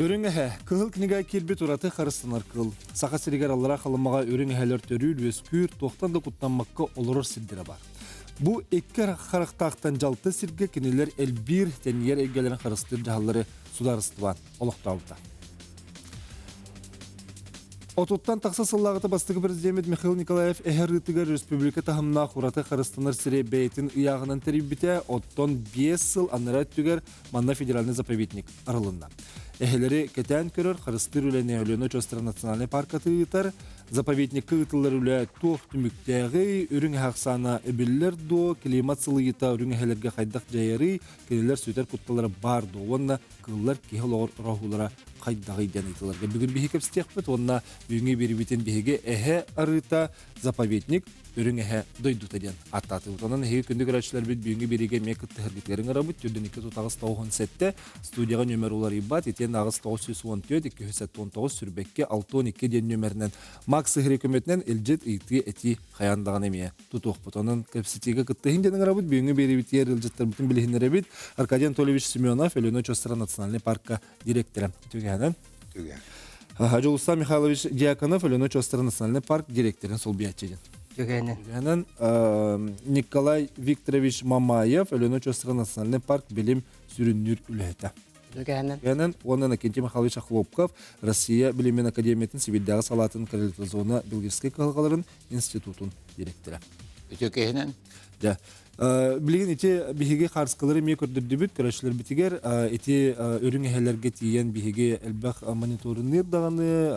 Үрүҥ эһэ, кыһыл кинигэ киирбит ураты харыстанар кыыл. Саха сиригэр аллара Халымаҕа үрүҥ эһэлэр төрүүр, үөскүүр, туохтан да куттаммакка олорор сирдэрэ баар. Бу икки харахтаахтан дьалты сиргэ кинилэр элбиир, тэнийэр эйгэлэрин харыстыыр дьаһаллары судаарыстыба олохтообута. Отуттан тахса сыллааҕыта бастакы президеммит Михаил Николаев эһэ арыытыгар республика таһымнаах ураты харыстанар сири бэйэтин ыйааҕынан тэрийбитэ, оттон 5 сыл анараа өттүгэр манна федеральный заповедник арылынна. Эһэлэри кэтээн көрөр, харыстыыр үлэни Өлүөнэ очуостара национальнай паркаты ыытар, заповедникка ыытыллар үлэ туох түмүктээҕий, үрүҥ эһэ ахсаана эбиллэр дуо, климат сылыйыыта үрүҥ эһэлэргэ хайдах дьайарый, кинилэр сүтэр кутталара баар дуо уонна кыыллар киһи олоҕор ороһуулара хайдаҕый диэн ыйытыыларга бүгүн биһиги кэпсэтиэхпит уонна бүгүҥҥү биэрибитин биһиги эһэ арыыта заповедник үрүҥ эһэ дойдута диэн ааттаатыбыт. Онон эһиги күндү көрөөччүлэрбит бүгүҥҥү биэриигэ эмиэ кыттыһаргытыгар ыҥырабыт. Түрдүн 2 тутаҕыс 97 студияҕа нүөмэр уларыйбат. Итиэн аҕыс 914 279 сүрбэккэ 62 диэн нүөмэринэн Макс Сыһыры көмөтүнэн илдьит ыйытыы этии хайаан даҕаны эмиэ тутуохпут. Онон кэпсэтиигэ кыттыһын диэн ыҥырабыт. Бүгүҥҥү биэриибитигэр ыалдьыттарбытын билиһиннэрэбит. Аркадий Анатольевич Семенов, Өлүөнэ очуостара национальнай парка директора. Түгэһэнэн. Түгэн. Дьулустан Михайлович Дьяконов, Өлүөнэ очуостара национальнай парк директорын солбуйааччы диэн. Түгэнэн. Түгэһэнэн Николай Викторович Мамаев, Өлүөнэ очуостара национальнай парк билим сүрүннүүр үлэһитэ. Түгэһэнэн. Түгэһэнэн уонна Иннокентий Михайлович Охлопков, Россия билимин академиятын Сибирдээҕи салаатын корреляционно биологическай кыһалҕаларын институтун директора. Үтүө киһинэн. Дьэ, билигин ити биһиги хаарыскалары эмиэ көрдөрдүбүт, көрөөччүлэрбитигэр ити үрүҥ эһэлэргэ тиийэн биһиги элбэх мониторинныыр даҕаны,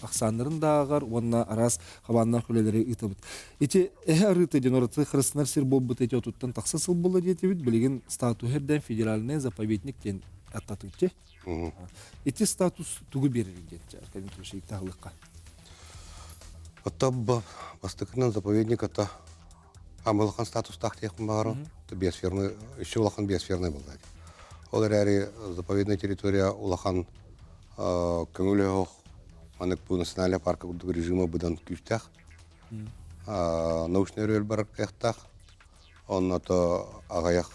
ахсааннарын дааҕар уонна араас хабааннаах үлэлэри ыытабыт. Ити эһэ арыыта диэн ураты харыстанар сир буолбут ити отуттан тахса сыл буолла диэтибит, билигин статуһу эрдээн федеральный заповедник диэн аттатыыччы. Ити статус тугу биэрэр диэн Аркадий Анатольевич таһылыкка. Оттон бастакынан заповедник это улахан статустаах диэхпин баҕарабын. Биосферный, еще улахан биосферный буолла. Ол эрээри заповедная территория улахан көҥүл өһөх манык бу национальный парка курдук режима быдан күүстээх. Научный өрүөл барар кыахтаах. Онно то аҕыйах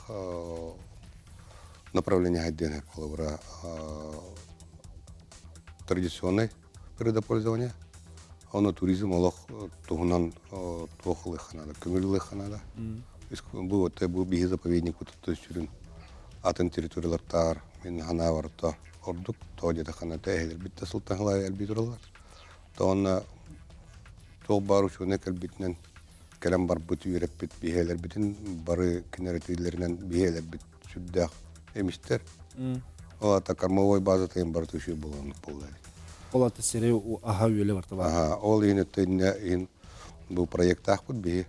направление хайдыан холобура традиционный природопользование, ону туризм олох туһунан туох ылыахха наада, көҥүл ылыахха наада. Бу вот бу биһи заповедник сүрүн атын территориялартаар мин ханаабар то ордук то диэтэххинэ эһэлэрбит да сылтан сылай элбии тураллар. То онно туох баар учуонай кэлбитинэн кэлэн барбыт үөрэппит биһиэлэрбитин бары кинэрэтиилэринэн биһиэлэрбит сүрдээх эмистэр. Ол ата кормовой база тыйын бары түшүү болон буолла. Ол ата сири аха үөлэ барта бар. Аха, ол иһин өттүнэ иһин бу проекттаахпыт биһи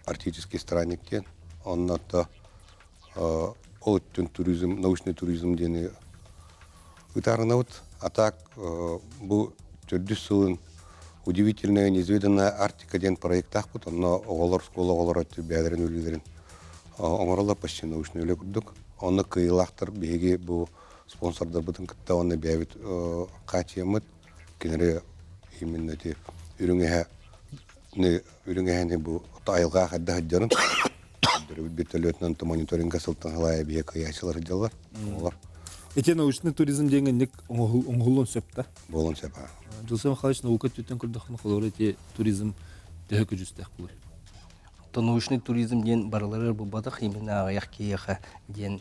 арктический странник диэн. Онно ол өттүн туризм, научный туризм диэни ытаарынабыт. А так бу төрдүс сылын удивительная неизведанная Арктика диэн проекттаахпыт. Онно оҕолор, школа оҕолоро бэйэлэрин үлэлэрин оҥороллор почти научный үлэ курдук. Онно кыайыылаахтар биһиги бу спонсордарбытын кытта уонна бэйэбит хаачыйаммыт кинилэри именно эти үрүҥ эһэ үрүҥ эһэни бу айылҕа хайдах сылдьарын вертолетынан мониторинга сылтан сылайа биһи кыайааччылар сылдьаллар оҕолор. Ити научный туризм диэн инник оҥоһуллуон сөп да? Буолуон сөп. Дьулсан Михайлович наука өттүттэн көрдөххүнэ холобура ити туризм төһө көдьүүстээх буолар? То научный туризм диэн барыларыгар буолбатах именно аҕыйах киһиэхэ диэн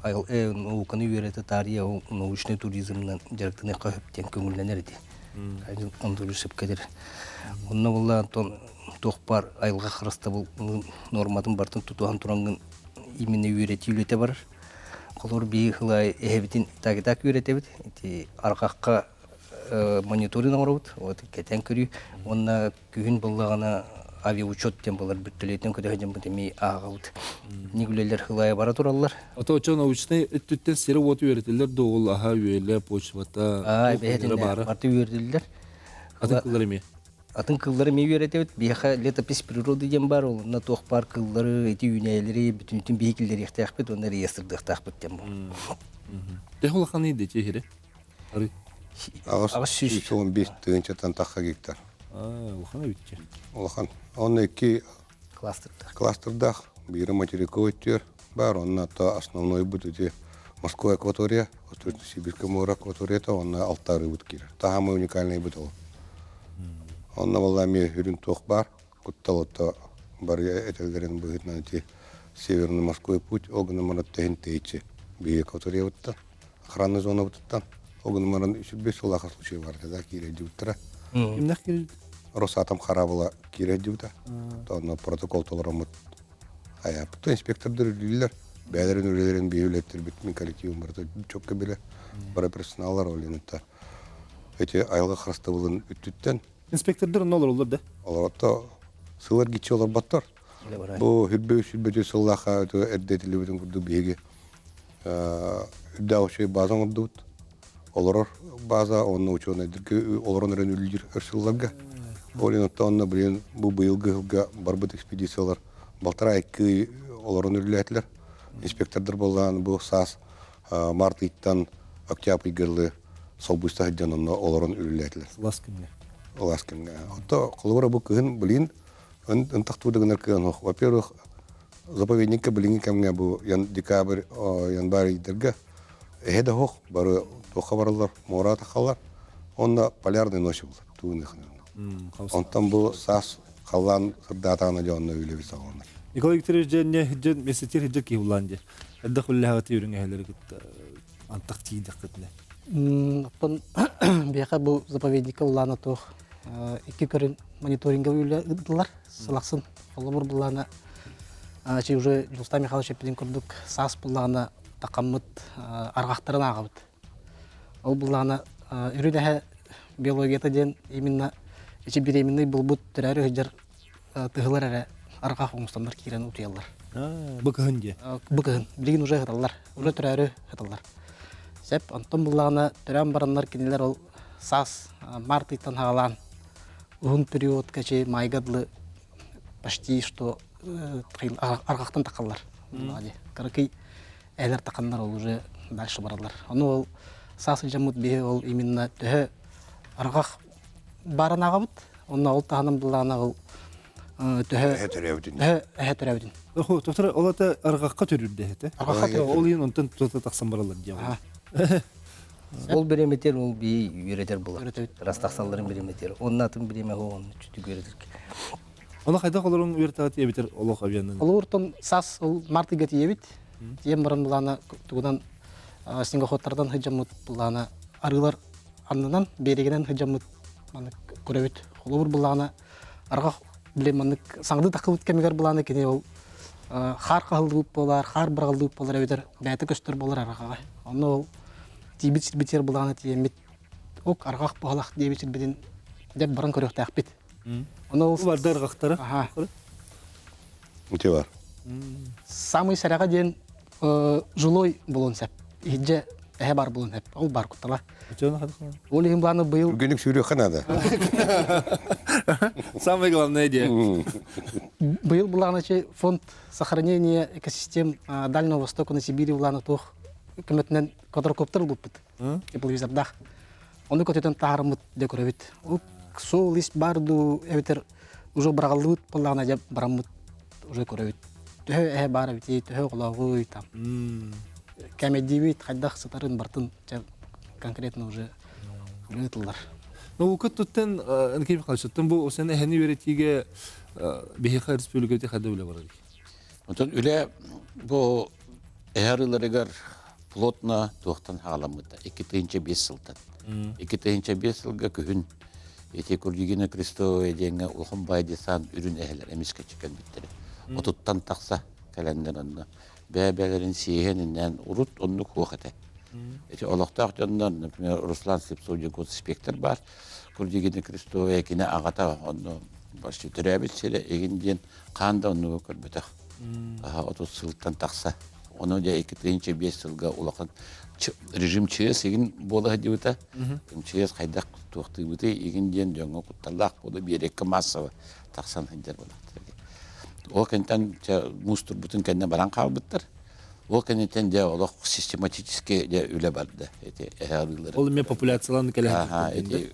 науканы үөрэтэ таарыйа научный туризмынан дьарыктаныахха сөп диэн көҥүллэнэр ити. Онтулу сөпкө Онно буолла Антон туох баар айылҕа харыстабыл нуорматын барытын тутуһан тураҥҥын именно үөрэтии үлэтэ барар. Холобур биһиги хылай эһэбитин так үөрэтэбит. Ити арҕахха мониторинг оҥоробут, вот кэтэн көрүү. Уонна күһүн буоллаҕына авиаучет диэн буолар бүттэлиэтин көтө сылдьаммыт эмиэ ааҕабыт. Ник үлэлэр хылайа бара тураллар. Ото очо научнай өттүттэн сири-уоту үөрэтэллэр да ол аһа үөлэ, почвата, Аа, бэйэтин баара. барыта үөрэтиллэр. Атын кыллар эмиэ. Атын кыллары эмиэ үөрэтэбит. Биһиэхэ летопись природы диэн баар, ол онно туох баар кыллары, ити үүнээйилэри бүтүнүтүн биһи киллэриэхтээхпит уонна реестрдыахтаахпыт диэн бу. Төһө улахан иди чиһири? Ары. 815 тыһыынчаттан тахха гектар. Улахан эбитчи. Улахан. Онно икки кластердаах. Кластердаах. Биирэ материковый түөр бар, онно то основной бут ити Москва акватория, Восточно-Сибирское море акваторията уонна алта арыыбыт киирэр. Таһаамай уникальнай быт ол. Онно буолла эмиэ үрүн туох баар, куттал отто бары этэллэрин быһыытынан ити Северный морской путь ол гынан баран тэһин тэйиччи биһиги акваториябыттан, охранный зонабытыттан ол гынан баран үсүрбүт сыллаах случай бар да киирэ Кимнэх киирдит? Росатом хараабыла киирэ дьыбыта. Онно протокол толороммут Айааппыт инспектордар үлэлииллэр. Бэйэлэрин үлэлэрин биһи үлэттэрбит мин коллективым барыта чөккө билэ. Бары персоналлар ол инитта. Эти айылҕа харыстабылын үттүттэн. Инспектордар онно олороллор да? Олоротто сылар гиччи олорботтор. Бу хүрбө сүрбөтү сыллаха эрдэ этиллибитин курдук биһиги үрдээх үчүгэй база оҥордубут. Олорор база онно учуонайдарга олорон эрэн үлэлиир өр сылларга. Ол иһин онно билигин бу быйылгы сылга барбыт экспедициялар балтараа икки олорон үлэлээтилэр. Инспектордар буоллаан бу саас март ыйтан октябрь ыйга солбуйса сылдьан онно олорон үлэлээтилэр. Сылаас кэмҥэ. Сылаас кэмҥэ. Отто холобура бу кыһын билигин ынтахтуу да гынар кыан Во-первых, заповедникка билиҥҥи кэмҥэ бу декабрь, январь ыйдарга эһэ да суох, бары туохха бараллар, муора тахаллар. Онно полярный ночь был, тугун Онтон бу саас халлаан сырдаатаҕына дьэ онно үлэбит саҕаланар. Николай Викторович дьэ дьэ мессетир хиджер киһи булаан дьэ. Элдэх үллэһэҕит үрүҥ эһэлэри кытта антах тиийдэххитинэ. Оттон биһиэхэ бу заповедникка улаана туох икки көрүн мониторинга үлэ ыытыллар. Сылахсын холобур буллаана чи уже Дьулустан Михайлович эппитин курдук саас буллаҕына тахаммыт арҕахтарын ааҕабыт. Ол буллаҕына үрүн эһэ биологията диэн именно ичи беременный булбут төрөөрү сылдьар тыһылар эрэ арҕах оҥостондор киирэн утуйаллар. Бу кыһын диэ? Бу кыһын. Билигин уже сыталлар. Уже төрөөрү сыталлар. Сеп, онтон буллаҕына төрөөн бараннар кинилэр ол саас март ыйтан хаалаан уһун периодка чи майга дылы почти что арҕахтан тахаллар. Кыракый элэр таханнар ол уже дальше бараллар. Ону ол саас дьаммыт биһи ол именно төһө арҕах баран аҕабыт, онно ол таһынан буллаҕына ол төһө эһэ төрөөбүтүн. Охо, тотор ол ата арҕахха төрүрдэ этэ. Арҕахха ол иһин онтон тута тахсан бараллар диэн. Ол бириэмэтигэр ол бии үөрэтэр буолар. Раз тахсалларын бириэмэтигэр. Онно атын бириэмэ оҕону чүтүк үөрэтэр. Ону хайдах олорун үөртэҕит эбитер олох авианын? Олууртан саас ол март ыйга тиийэбит. Тиийэн баран былаана тугунан снегоходтардан сылдьаммыт былаана арыылар аннынан берегинэн сылдьаммыт маннык көрөбүт. Холобур былаана арҕах били маннык саҥардыы таххыбыт кэмигэр былаана кини ол хаар хаһыллыбыт буолар, хаар быраҕыллыбыт буолар эбэтэр бэйэтэ көстөр буолар арҕаҕа. Онно ол тиийбит сирбитигэр былаана тиийэммит ок арҕах быһалах диэбит сирбитин дьэ баран көрүөхтээхпит. Ону ол барда арҕахтара. Аха. Ити бар. Самый сэрэҕэ диэн жилой буолуон сөп. Иһирдьэ эһэ бар буолуон сөп. Ол бар куттала. Ол иһин планы быйыл Түргэнник сүүрүөххэ наада. Самое главное идея. Быйыл былааначы фонд сохранения экосистем Дальнего Востока на Сибири былаана туох көмөтүнэн квадрокоптер ылбыппыт. Тепловизордаах. Ону көтүтэн таһаарыммыт дэ көрөбүт. Ол суол ис бар дуу эбэтэр уже быраҕыллыбыт буоллаҕына дьэ бараммыт уже көрөбүт. Төһө эһэ баар эбитий, төһө оҕолооҕуй там. Кэмэдиибит хайдах сытарын бартын конкретно уже ыытыллар. Наука туттан Никита Михайлович, бу сен эһэни үөрэтиигэ биһиэхэ республикабыт хайда үлэ барар? Онтон үлэ бу эһэ арыыларыгар плотно туохтан хаҕаламмыта 2005 сылтан. 2005 сылга күһүн ити Курдюгина Крестовая диэҥҥэ улахан баай десант үрүн эһэлэр эмискэччи кэлбиттэрэ. Отуттан тахса кэлэннэр онно бэйэ-бэйэлэрин сиэһэн-иннээн урут оннук суох этэ. Ити олохтоох дьоннор, например, Руслан Слепцов диэн инспектор баар, Курдюгина Крестовая кини аҕата онно почти төрөөбүт сирэ игин диэн хаан да оннугу көрбөтөх. 30 сылтан тахса. Ону дьэ 2005 сылга улахан режим ЧС игин буола сылдьыбыта. МЧС хайдах туохтуубутуй игин диэн дьоҥҥо кутталлаах буола биэрэккэ массово тахсан сылдьар буолахтар. Ол кэнтэн муус турбутун кэннэ баран хаалбыттар. Ол кэнниттэн дьэ олох систематически дьэ үлэ барда. Эти эһэ арыылары. Ол эмиэ популяциялаан кэлэ Ити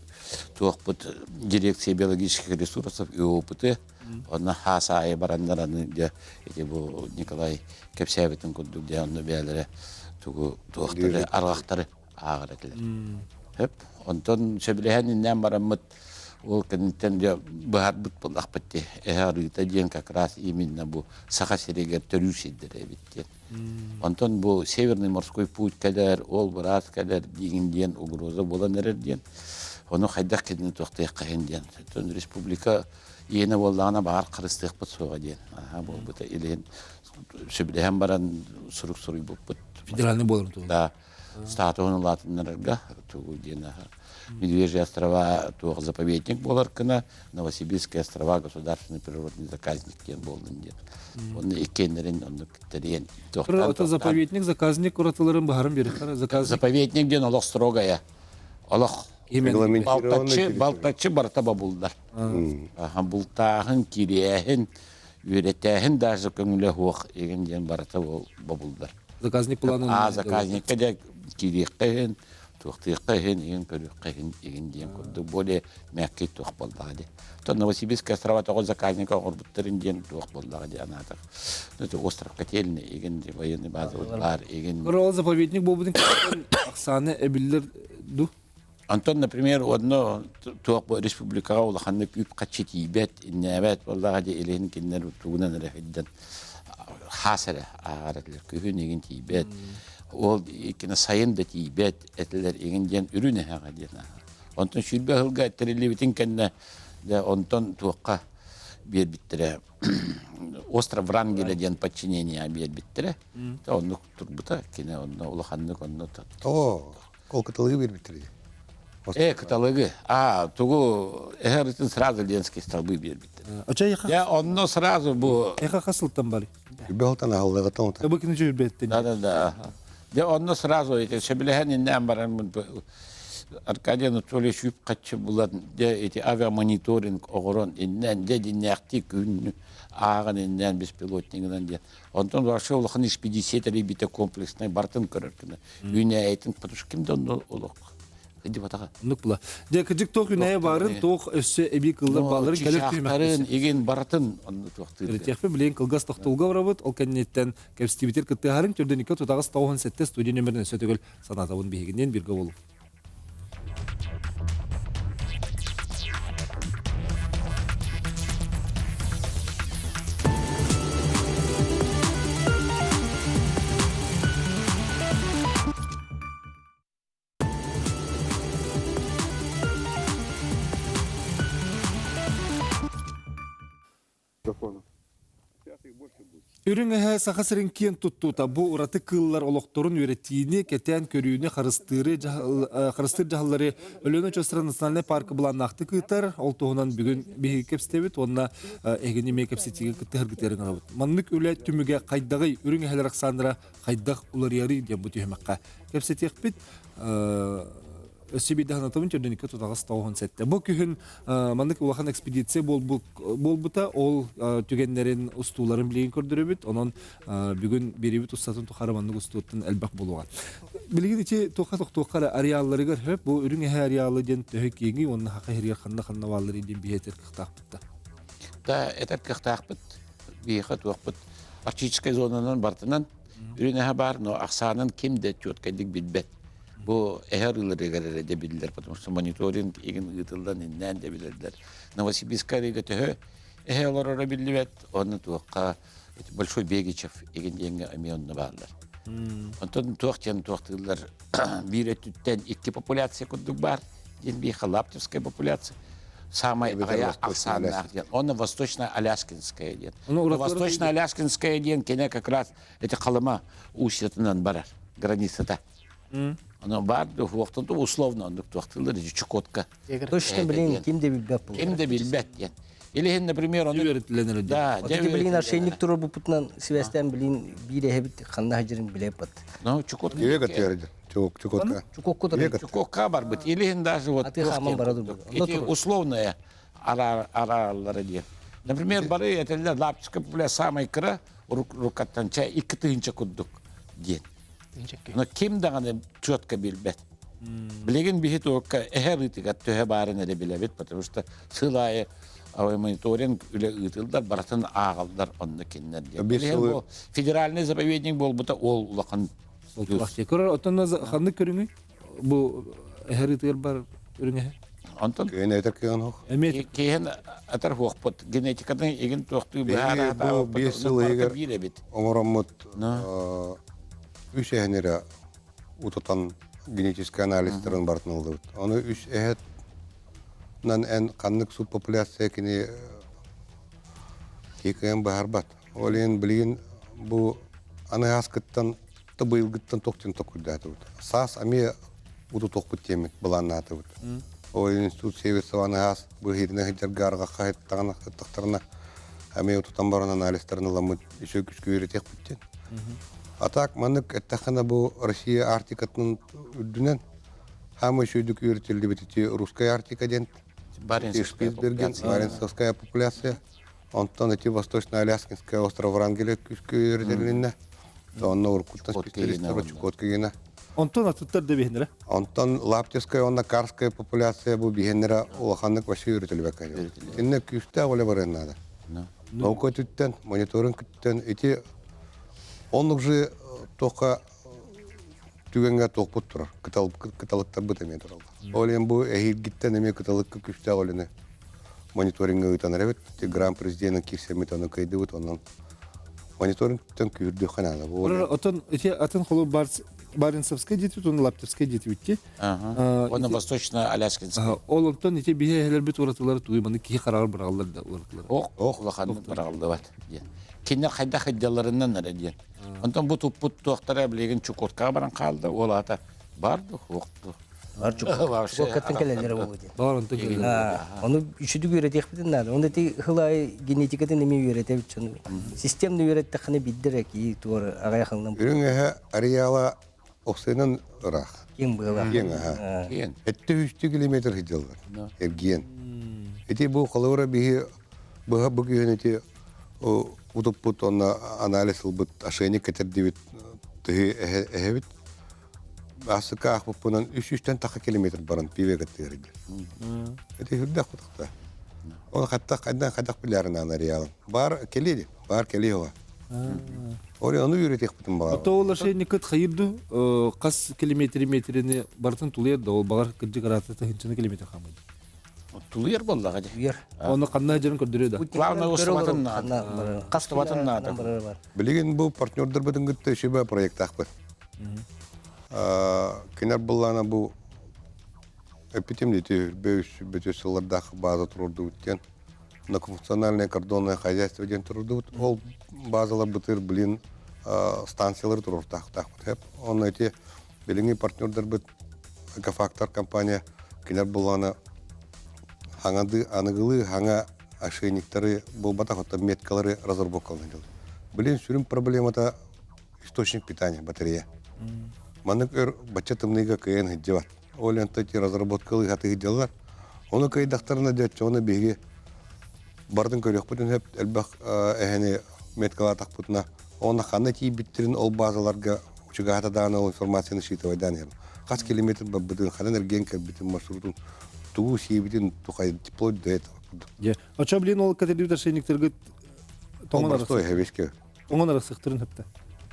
туохпут дирекция биологических ресурсов и опыты онно хаас аайы бараннар аны дьэ ити бу Николай кэпсээбитин курдук дьэ онно бэйэлэрэ Тугу туохтары арҕахтары ааҕар этилэр. Хөп. Онтон сөбүлэһэн иннээн бараммыт ол кэнниттэн дьэ быһаарбыт буоллахпыт дии. Эһэ арыыта диэн как раз именно бу Саха сиригэр төрүүр сирдэрэ эбит диэн. Онтон бу Северный морской путь кэлэр, ол быраас кэлэр диигин диэн угроза буолан эрэр диэн. Ону хайдах кинини туохтуохха иһин диэн. Оттон республика иэнэ буоллаҕына баҕар харыстыахпыт суоҕа диэн. Аха буолбута. Илин сөбүлэһэн баран сурук суруйбуппут. Федеральный буоларын туһунан. Да. Статуһун улаатыннарарга тугу диэн Медвежьи острова туох заповедник буолар гына Новосибирские острова государственный природный заказник диэн буоллун диэн. Онно иккиэннэрин оннук тэрийэн Это заповедник, заказник уратыларын баһарын биэрихтэр. Заказник. Заповедник диэн олох строгая. Олох балтаччы, балтаччы барыта бобуллар. Бултааһын, кириэһин, үөрэтээһин даже көҥүлэ суох игин диэн барыта бобуллар. Заказник планын. А заказникка дьэ киириэххэ иһин, туохтуохха иһин, игин көрүөххэ иһин, игин диэн курдук более мягкий туох буоллаҕа дии. То Новосибирская острова тоҕо заказника оҥорбуттарын диэн туох буоллаҕа дии анаатах. Ну это остров Котельный, игин военный база бар, игин. Ол заповедник буолбутун ахсааны эбиллер ду? Антон, например, одно туох бу республикаҕа улаханнык үп-харчы тиийбэт, иннээбэт буоллаҕа дии илин кинилэр тугунан эрэ сылдьан хаас эрэ ааҕар этилэр. Күһүн игин тиийбэт. Ол иккини сайын да тиийбэт этилэр игин диэн үрүн эһэҕэ диэн ааҕар. Онтон сүүрбэ сылга тэриллибитин кэннэ дьэ онтон туохха биэрбиттэрэ остров Врангеля диэн подчинение биэрбиттэрэ. Оннук турбута кини онно улаханнык онно Оо, Ол кыталыгы биэрбиттэр дии. Э, кыталыгы. А, тугу эһэритин сразу Ленский столбы биэрбиттэр. Оча яха. Я онно сразу бу Эха хасылтан бары. Үрбэ халтан аһыллыгаттан ута. Бу киничи үрбэттин. Да, да, да. Дьэ онно сразу эти сөбүлэһэн иннээн баран Аркадий Анатольевич үп хаччы булан дьэ ити авиамониторинг оҕорон иннээн дьэ диннээхтии күн ааҕан иннээн беспилотнигынан диэн. Онтон вообще улахан экспедиция тэрийбитэ комплекснай бартын көрөр гына. Үүнээйитин потому что ким да онно олох кыдьыбатаҕа. Оннук була. Дьэ кыдьык туох үүнээйи баарын, туох өссө эбии кыллар бааларын кэлэр түһүмэхтэрин игин барытын онно туохтыыр. Ретехпи билигин кылгас тохтуулга барабыт, ол кэнниттэн кэпсэтиибитир кыттыһарын төрдүнүккэ тутаҕас 97 студия нөмерин өссө төгүл санаатабын биһигинниин биргэ болу. Үрүҥ эһэ Саха сирин киэн туттуута бу ураты кыыллар олохторун үөрэтиини, кэтээн көрүүнү, харыстыыры, харыстыыр дьаһаллары Өлүөнэ очуостара национальнай парка былааннаахтык ыытар. Ол туһунан бүгүн биһиги кэпсэтэбит уонна эһигини эмиэ кэпсэтиигэ кыттыһаргытыгар ыҥырабыт. Маннык үлэ түмүгэ хайдаҕый? Үрүҥ эһэлэр ахсааннара хайдах уларыйарый диэн бу түһүмэххэ кэпсэтиэхпит. Өссө биирдэ санатабын төрдүнүккэ тутаҕас 97. Бу күһүн маннык улахан экспедиция буолбута. Ол түгэннэрин, устууларын билигин көрдөрөбүт. Онон бүгүн биэрибит устатын тухары маннык устууттан элбэх буолуоҕа. Билигин ити туохха тохтуохха эрэ ареалларыгар хөп бу үрүҥ эһэ ареалы диэн төһө киэҥий уонна хаха иһиригэр ханна-ханна баалларый диэн биһи этэр кыахтаахпыт да. Да, этэр кыахтаахпыт. Биһиэхэ туохпут арктическай зонанан бартынан үрүҥ эһэ баар, но ахсаанын ким да четкайдык билбэт. Бу эһэ арыыларыгар эрэ дэ биллэр, потому что мониторинг игин ыытыллан иннээн да билэллэр. Новосибирскай арыыга төһө эһэ олороро биллибэт, онно туохха Большой Бегичев игин диэҥҥэ эмиэ онно бааллар. Онтон туох диэн туохтыыллар биир өттүттэн икки популяция курдук баар диэн биир Лаптевская популяция самай аҕыйах ахсааннаах диэн. Онно Восточно-Аляскинская диэн. Восточно-Аляскинская диэн кини как раз эти Халыма устьятынан барар границата. Оно бар дуохтан условно оннук туохтыыллар Чукотка. Точно блин ким да билбэт буолар. Ким да билбэт диэн. Или например, он Үөрэтилэнэр Да, Ити билин ошейник турар бупутунан связьтан билин биир эһэбит ханна хажырын билэппат. Ну, Чукотка. Чукотка. Чукотка. Чукотка барбыт. Или даже вот Аты хаман барады. Эти условные араллары диэн. Например, бары этэллэр Лапчика бля самай кыра рукаттан чай икки тыһыынча курдук диэн. Но ким даҕаны четко билбэт. Билигин биһи туокка эһэ арыытыгар төһө баарын эрэ билэбит, потому что сыл аайы мониторинг үлэ ыытыллар, барытын ааҕаллар онно кинилэр диэн. Билигин бу федеральный заповедник буолбута ол улахан. Суолталаах дии. Көрөр, оттон ханнык көрүҥүй? Бу эһэр бар үрүҥэһэ? Онтон Кыын этер кыын хох. Эмиэ киһин атар хуохпут генетикатын игин туохтуу Биһиги бу 5 сыл иһигэр биир эбит. оҥороммут үс эһэнэрэ утутан генетический анализтарын барытын ылдыбыт. Ону үс эһэтнан эн ханнык субпопуляция кини киһи баһарбат. Ол иһин билигин бу аныһааскыттан та быйылгыттан тохтун токуйдаатыбыт. Саас эмиэ утутуохпут диэммит былааннаатыбыт. Ол институт Северцева аныһаас быһыытына сылдьарга арҕахха ыттаҕына ыттахтарына эмиэ утутан баран анализтарын ыламмыт үсө күскэ үөрэтиэхпит диэн. А так маннык эттэххинэ бу Россия Арктикатын үрдүнэн хаамай үчүгүйдүк үөрэтиллибит ити русская Арктика диэн Баренцевская Шпицберген, Баренцевская популяция. Онтон ити Восточно-Аляскинская остров Врангеля күскэ үөрэтилиннэ. Онно уруккуттан специалистар Чукоткагина. Онтон атыттар да биһинэрэ. Онтон Лаптевская уонна Карская популяция бу биһиннэрэ улаханнык вообще үөрэтилбэккэ. Итиннэ күүстээх үлэ барыан наада. Наука өттүттэн, мониторинг өттүттэн ити оннук же туохха түгэҥҥэ туохпут турар, кыталыктарбыт эмиэ тураллар. Ол иһин бу эһиилгиттэн эмиэ кыталыкка күүстээх үлэни мониториҥҥа ыытан эрэбит. Гран президенин киирсэммит ону кыайдыбыт, онон мониторингтан күүрдүөххэ наада. Отон ити атын холу Баренцевскай диэтибит, уонна Лаптевскай диэтибит ти. Уонна Восточно-Аляскинскай. Ол онтон ити биһи эһэлэрбит уратылары тугуй маны киһи хараҕар быраҕаллар да уратылар. Ох, ох улаханнык быраҕыллыбат диэн. Кинилэр хайдах идеяларынан эрэ диэн. Онтон бу туппут туохтара билигин Чукоткаҕа баран хаалда, ол аата бар ду, суох ду. Бар Чукоткаттан кэлэллэрэ буолуо диэн. Бар онтон кэлэллэр. Ону үчүдүк үөрэтиэхпитин наада. Оны ити хылай генетикатын эми үөрэтебит дьону. Системны үөрэттэххинэ биддер ки туор аҕайахылынан. Үрүҥ эһэ ареала охсуйунан ыраах. Киэҥ быалаах. Киэҥ аха. Киэҥ. Этте үстүү километр сылдьаллар. Эргиэн. Ити бу холобура биһи быһа бу күһүн ити утуппут онно анализ ылбыт ошейник кэтэрдибит тыһы эһэбит. Ассыка аахпыппынан үс үстэн таха километр баран пиво кэттигэр Ити үрдэх кутукта. Ол хаттах хайдан хайдах билэрин ареалын. Бар кэлиэди, бар кэлиэ оға. Ори ону үйрэтиэхпитин баҕар. Ото ол ошейниккыт хайырду хас километри метрини бартын тулуйар да ол багар кырдьык араата тыһынчаны километр хаамайды. Тулуйар буоллаҕа дии. Тулуйар. Оны ханна дьэрин көрдөрүө да. Главное устубатын наада. Хастыбатын наада. Билигин бу партнердарбытын кытта үчүгэй проекттаахпыт. Кинер буллаана бу эпитим дити бөтө сыллардаах база турурдубут диэн многофункциональное кордонное хозяйство диэн турурдубут. Ол базалар бытыр блин станциялары туруортаахтаахпыт. Онно ити билиҥҥи партнердарбыт Экофактор компания кинер буллаана хаҥады аныгылыы хаҥа ошейниктары буолбатах оттон меткалары разработкаланан дьыл. Билин сүрүн проблемата источник питания батарея. Маннык өр бачча тымныыга кыайан сылдьыбат. Ол онто ити разработкалыы сатыы сылдьаллар. Ону кыайдахтарына дьэ оны биһиги бардын көрүөхпүтүн сөп элбэх эһэни меткалаатахпытына онно ханна тиийбиттерин ол базаларга учугаата даҕаны ол информацияны считывайдаан иһэр. Хас километр барбытын, ханан эргиэн кэлбитин, маршрутун, тугу сиэбитин, тухай вплоть до этого. Дьэ, очо блин ол категория ошейниктергит Ол простой советский. Тоҥон арахсыктарын хөптө.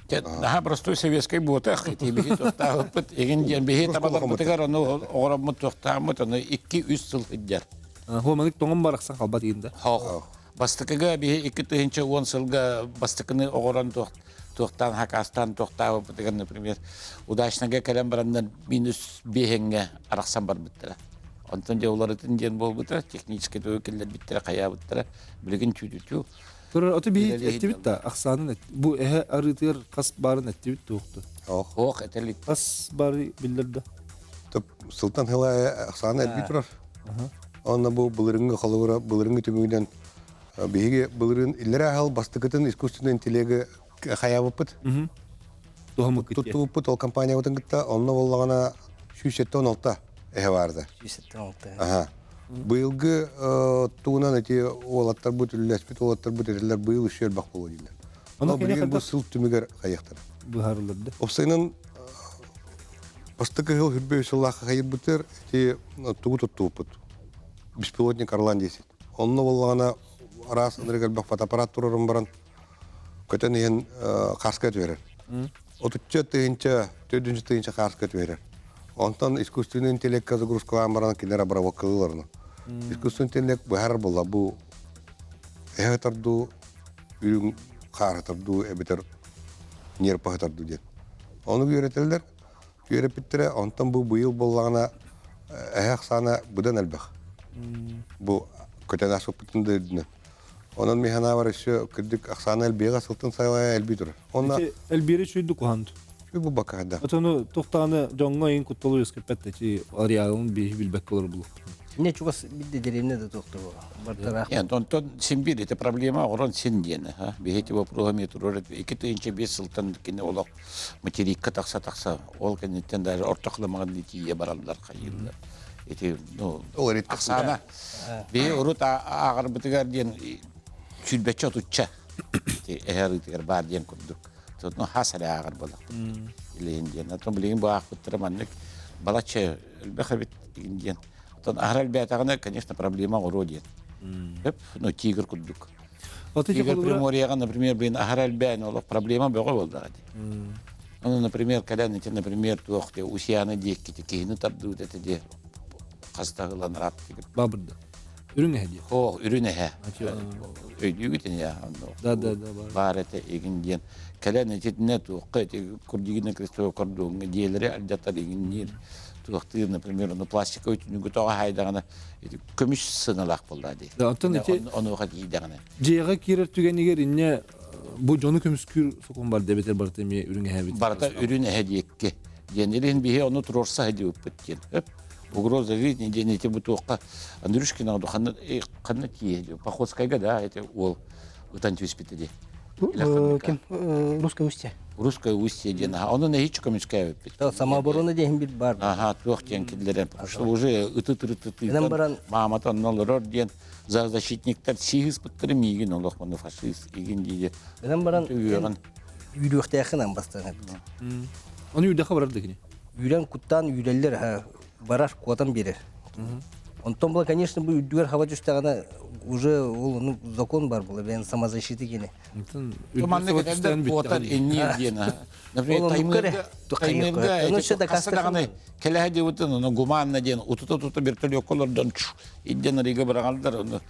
Наһаа простой советский буотах ити биһи туохтаабыппыт игин диэн биһи табаларбытыгар ону оҕороммут туохтааммыт ону 2-3 сыл сылдьар. Хо манык тоҥон барахсан халбат иинда. Хох. Бастакыга биһи 2010 сылга бастакыны оҕорон туохтаан хакастаан туохтаабыппытыгар, например, удачнага кэлэн бараннар минус биэһэҥҥэ арахсан барбыттара. Онтон дьэ уларытын диэн буолбута, техническэй тугу киллэрбиттэрэ, хайаабыттара, билигин чүүтүтүү. Турар ото биһи эттибит да ахсаанын бу эһэ арыытыгар хас баарын эттибит туохту. Ох. Ох, этелик. Хас бары биллэр да. Топ сылтан хыла ахсааны элбии турар. Онно бу былырыҥҥы холобура былырыҥҥы түмүгүнэн биһиги былырыын иллэрээ аһыл бастакытын искусственный интеллеги хайаабыппыт. Туттубуппут ол компаниябытын кытта онно буоллаҕына 176 эһэ баарда. 176. Аха. Быйылгы тугунан эти уолаттарбыт үллэспит уолаттарбыт этилэр быйыл үсү элбэх буолуо дииллэр. Ону Ону билигин бу сыл түмүгэр хайыахтара. Быһаарыллар. Опсайынан бастакы сыл хүрбэ сыллаах хайырбытыр эти тугу туттубуппут. Беспилотник Орлан 10. Онно буоллаҕына араас ынырык элбэх фотоаппарат турарын баран көтөн иһэн хаска түһэрэр. Отучча тыһыынча, төрдүнчү тыһыынча хааска түһэрэр. Онтон искусственный интеллектка загрузкалаан баран кинилэр обработкалыылар ону. Искусственный интеллект быһаарар буолла бу эһэ ытардуу, үрүҥ хаар ытардуу эбэтэр ньиэрпэ ытардуу диэн. Ону үөрэтэллэр. Үөрэппиттэрэ, онтон бу быйыл буоллаҕына эһэ ахсаана быдан элбэх. Бу көтөн ааспыппытын да үрдүнэн. Онон мин санаабар өссө кырдьык ахсаана элбиэҕэ сылтан сайылайа элбии турар. Онно Элбиэри үчүйдүк куһант. Үчүй булбакка да. Отону тухтааны дьоҥҥо иин кутталы үөскэппэт да чи ареалын биһи билбэккэ олор булуктун. Не чугас бидде деревне да туохта бартараах. Нет, онтон син биир ити проблема оҕорон син диэн. Биһи ити вопроһу эмиэ туруор 2005 сылтан кини олох материкка тахса-тахса ол кэнниттэн даже орто халымаҕын тиийэ бараллар хайыыллар. Ити ну ахсаана биһи урут ааҕарбытыгар диэн сүүрбэччэ отучча эһэ арыытыгар баар диэн курдук. Ну хас эрэ ааҕар буоллахпыт. Илиһин диэн. Оттон билигин бу аахпыттара маннык балачча элбэх эбит диэн. Оттон аһара элбээтэҕинэ, конечно, проблема оҕоруо диэн. Хөп, ну тигр курдук. Тигр Приморьеҕа, например, блин, аһара элбээн олох проблема бөҕө буоллаҕа дии. Ону, например, кэлэн ити, например, туох дии, Усьяны диэкки киһини тардыбыт этэ дии, хаста ылан ырааттыгыт. Бабырда. Үрүҥ эһэ дии. О, үрүн эһэ. Өйдүүгүт ини Да, да, да, бар. Баар этэ игин диэн. Кэлэн итиннэ туохха ити Курдигина Крестова кордуоҥҥа дьиэлэри алдьатар игинниир туохтыыр, например, ону пластиковый түнүгү тоҕо хаайдаҕына ити көмүс сыаналаах буоллаа дии. Да, оттон ити онуоха тиийдэҕинэ. Дьиэҕэ киирэр түгэнигэр инньэ бу дьону көмүскүүр сокуон бар эбэтэр барыта эмиэ үрүҥ эһэбит. Барыта үрүн эһэ диэкки. Диэн илин биһи ону туруорса сылдьыбыппыт диэн. Өп. Угроза жизни диэн ити бу туохха Андрюшкина ханна ханна тиийэ Походскайга да ити уол ытан түспүтэ дии. Ким Русское устье. Русское устье диэн аха. Онон эһиччи көмүскээбиппит. Самооборона диэн бир бар. Аха, туох диэн киллэрэн, потому что уже ыты-тыры баран маамата онно олорор диэн за защитниктар сиһыспыттары миигин олох маны фашист игин дии. Гынан баран үүрүөхтээххин амбастан эбит. Оны үүдэхэ барар да кини. Үүрэн куттаан үүрэллэр барар куотан биэрэр. Онтон была, конечно, бу үрдүгэр хаба түстэҕинэ уже ол ну закон бар була бэйэн самозащита кини. Маннык этэллэр куотар инниир диэн. Например, Таймырга Таймырга кэлэһэ диэбитин ону гуманно диэн утута-тута вертолетка олордон идден арыйга быраҕаллар ону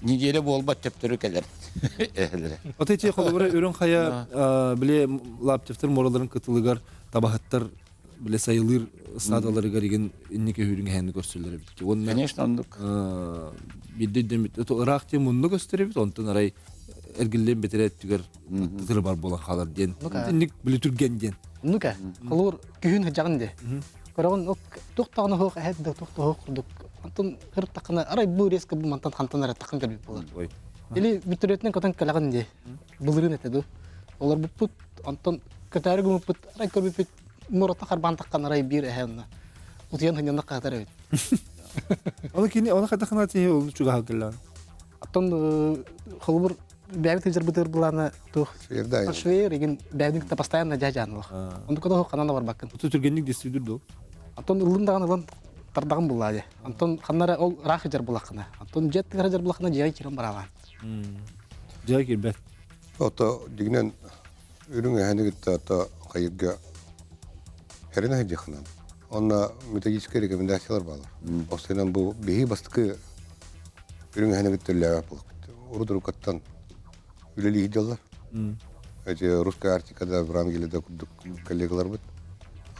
неделя буолбат төптөрү кэлэр эһэлэрэ. Ото ити холобура үрүҥ хайа били Лаптевтар муораларын кытылыгар табаһыттар биле сайылыыр стадаларыгар игин инники үрүҥ эһэни көрсөллөр эбит. Уонна Конечно, оннук. Биирдэ өйдөммүт ыраах диэн мунну көстөр эбит, онтон арай эргиллэн бэтэрээ өттүгэр тытыры бар буолан хаалар диэн. Инник били түргэн диэн. Ну-ка, холуур күһүн сыдьаҕын дии. Көрөҕүн туох даҕаны суох эһэт да туох да суох курдук. Онтон ырыттаххына арай бу резко бу мантан хантан эрэ таххан кэлбит буолар. Или вертолетынан көтөн кэлэҕин дии. Былырыын этэ дуу. Олорбуппут, онтон көтөөрү гыммыппыт, арай көрбүппүт муораттан харбаан таххан арай биир эһэ онно. Утуйан сынньанна хаатар эбит. Оны кини оны хайдахына тиһи ол чугаһал кэллэҕин. Оттон холобур бэйэбит сылдьарбытыгар былаана туох Швейер игин бэйэбин кытта постоянно дьаһаанылах. Онтука да ханан да барбаккын. Оту түргэнник дестүдүр дуу. Антон ыллын даҕаны ылан тардаҕын буллаа дии. Антон ханна эрэ ол ыраах сылдьар булаххына. Антон дьиэ аттыгар сылдьар булаххына дьиэҕэ киирэн бараалаан. Дьиэҕэ киирбэт. Ото дигинэн үрүҥ эһэни кытта ото хайырга хэринэ сылдьыаххынан. Онно методическай рекомендациялар баалар. Осынан бу биһи бастакы үрүҥ эһэни кытта үлэлээбэт буоллахпыт. Урут уруккаттан үлэлии сылдьаллар. Эти русская Арктика да Врангеля да курдук коллегаларбыт.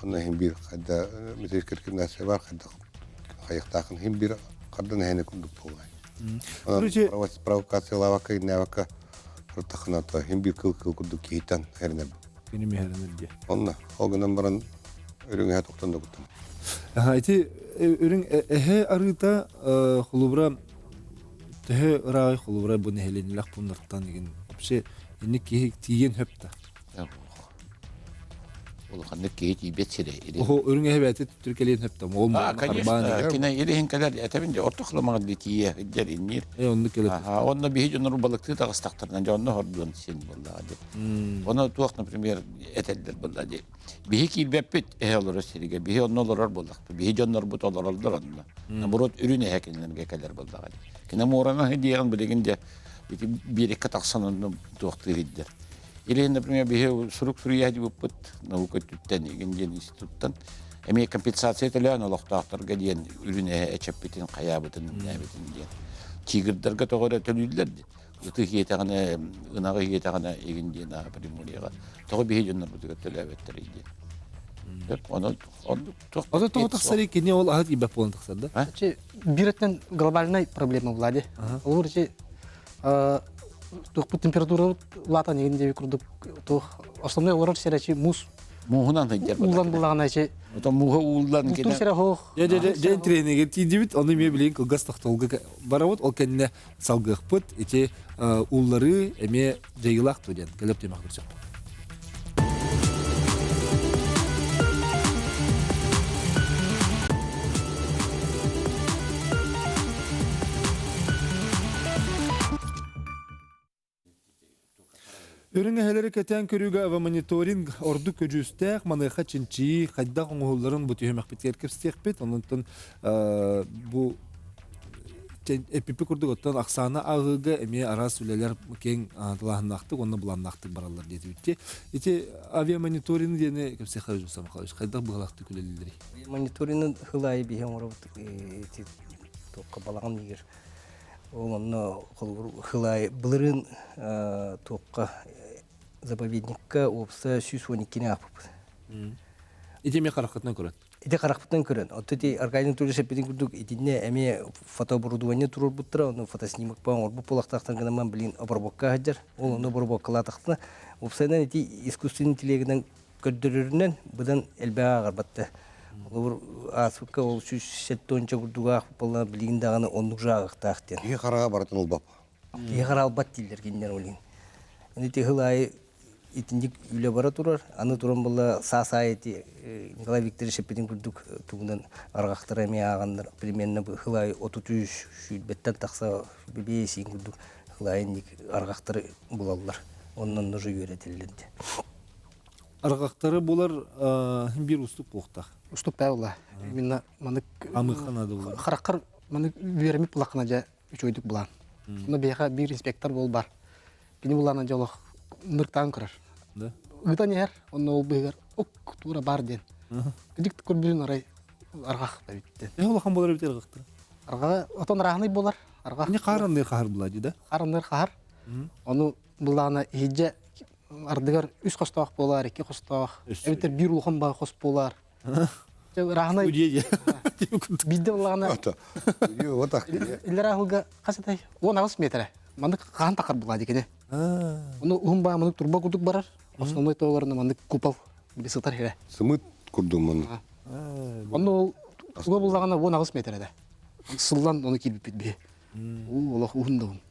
Онно иһин биир хайда методическай рекомендация бар, хайда хайыктаахын иһин биир хардан эһэни курдук буоллай. Онон провокациялаабакка, иннээбакка ыртахына иһин биир кыл-кыл курдук киһиттэн эрэнэр. Кини миһэрэнэр диye. Онно ол гынан баран үрүҥ эһэ тохтон да куттан. Аха, ити үрүҥ эһэ арыыта холубура төһө ырааҕый холубура бу нэһилиэнньэлээх пууннартан игин вообще инник киһи тиийэн хөп да. Улаханнык киһи тиийбэт сирэ. Оһо үрүҥ эһэ бэйэтэ түттүр кэлиэн хөп да. Ол А, конечно, кини илиһин кэлэр этэбин де орто хламаҕа ди тиийэ сылдьар инниир. Э, оннук кэлэр. Аха, онно биһи дьоннору балыктыы таҕыстахтарына дьэ онно хордуон син буоллаҕа дии. Ону туох, например, этэллэр буолла дии. Биһи киирбэппит эһэ олорор сиргэ, биһи онно олорор буоллахпыт, биһи дьоннорбут олороллор онно. Наоборот, үрүн эһэ кинилэргэ кэлэр буоллаҕа дии. Кини муораны диэҕин билигин дьэ ити биэрэккэ тахсан онно туохтуур иһиллэр. Или, например, биһи сурук суруйа дьыбыппыт наука өттүттэн игин диэн институттан эмиэ компенсация төлөөн олохтоохторго диэн үрүн эһэ эчэппитин, хайаабытын, нээбитин диэн. Тигрдарга тоҕо эрэ төлүүллэр ыты иэтэҕинэ, ынаҕы иэтэҕинэ игин диэн аха Приморьеҕа тоҕо биһи дьоннорбутугар төлөөбөттөрүй диэн. Ону Ото тоҕо тахсарый кини ол аһыт иибэт буолан тахсар да? Чи бир өттүнэн глобальнай проблема була Олор чи туохпут температура улаатан игин диэби курдук туох основной олорор сирэ чи муус мууһунан сылдьар уулан буллаҕына чи Отон мууһа ууллан кини сирэ хоох Дьэ дьэ дьэ тренинге тиийдибит ону эмиэ билигин кылгас тохтолго барабыт ол кэннэ салгыахпыт ити уулларыы эмиэ дьайыылаах дуо диэн кэлэр түмэх көрсөхпүт. Үрүҥ эһэлэри кэтээн көрүүгэ авиамониторинг ордук көдьүүстээх, маныаха чинчийии хайдах оҥоһулларын бу түһүмэхпитигэр кэпсиэхпит. Онон бу эппиппит курдук оттон ахсаана ааҕыыга эмиэ араас үлэлэр киэҥ талааһыннаахтык уонна былааннаахтык бараллар диэтибит. Ити авиамониторинг диэни кэпсиэххэ Рустам Михайлович хайдах быһалаахтык үлэлииллэрий? Мониторинг хыл аайы биһи оҥоробут ити туохха балаҕан ыйыгар ол онно холобур хыл аайы былырыын туохха заповедникка уопсайа 112-ни аахпыппыт. Ити эмиэ хараххытынан көрөн? Ити харахпытынан көрөн. Оттон ити Аркадий Анатольевич эппитин курдук итиннэ эмиэ фотооборудование туруорбуттара, ону фотоснимок оҥорбут буолуохтаахтар гынан блин обработка сылдьар. Ол ону обработкалаатахтына, уопсайынан ити искусственный интеллегинэн көрдөрөрүнэн быдан элбэҕи ааҕарбатта. Холобур, ааспыкка ол 170 курдугаах буолла, билигин даҕаны оннук жааҕыктаах диэн. Киһи хараҕа барытын ылбап. Киһи хараҕа албат дииллэр кинилэр ол иһин. Ити сыл аайы итинник үлэ бара турар. Аны туран буолла саас аайы ити Николай Викторович эппитин курдук тугунан арҕахтара эмиэ ааҕаннар примерно сыл аайы 33 сүүрбэттэн тахса бэйэсиин курдук сыл аайы инник арҕахтары булаллар. Оннон уже үөрэтиллэр диэн. Арҕахтары булар биир устук буолуохтаах. Устук да була. Именно манык Амыхха надо булар. Хараххар манык үөрэммит булаххына дьэ үчүгэйдик булаан. Онно биһиэхэ биир инспектор буол бар. Кини булаана дьэ олох ныртаан көрөр. Да. Ыытан иһэр, онно ол быыһыгар ок туура бар диэн. Кыдьык көрбүтүн арай арҕах да бүттэ. Эһэ улахан буолар эбит арҕахтара. Арҕаҕа отон арааһынай буолар. Арҕах. Не хаар хаар була дии да? Хаар хаар. Ону булаана иһидьэ ардыгар үс хостоох буолар, икки хостоох, эбэтэр биир улахан баҕа хос буолар. Ырааһынай биирдэ буллаҕына иллэр аһылга хас этэй 18 метрэ. Маннык хаһан тахар була дикини. Ону уһун баа маннык турба курдук барар. Основной тоолорuna маннык купол били сытар хирэ. Сымыт курдук маннык. Онно ол уга буллаҕына 18 метрэ да. Сыллан ону киирбиппит биһи. Уу олох уһун да уһун.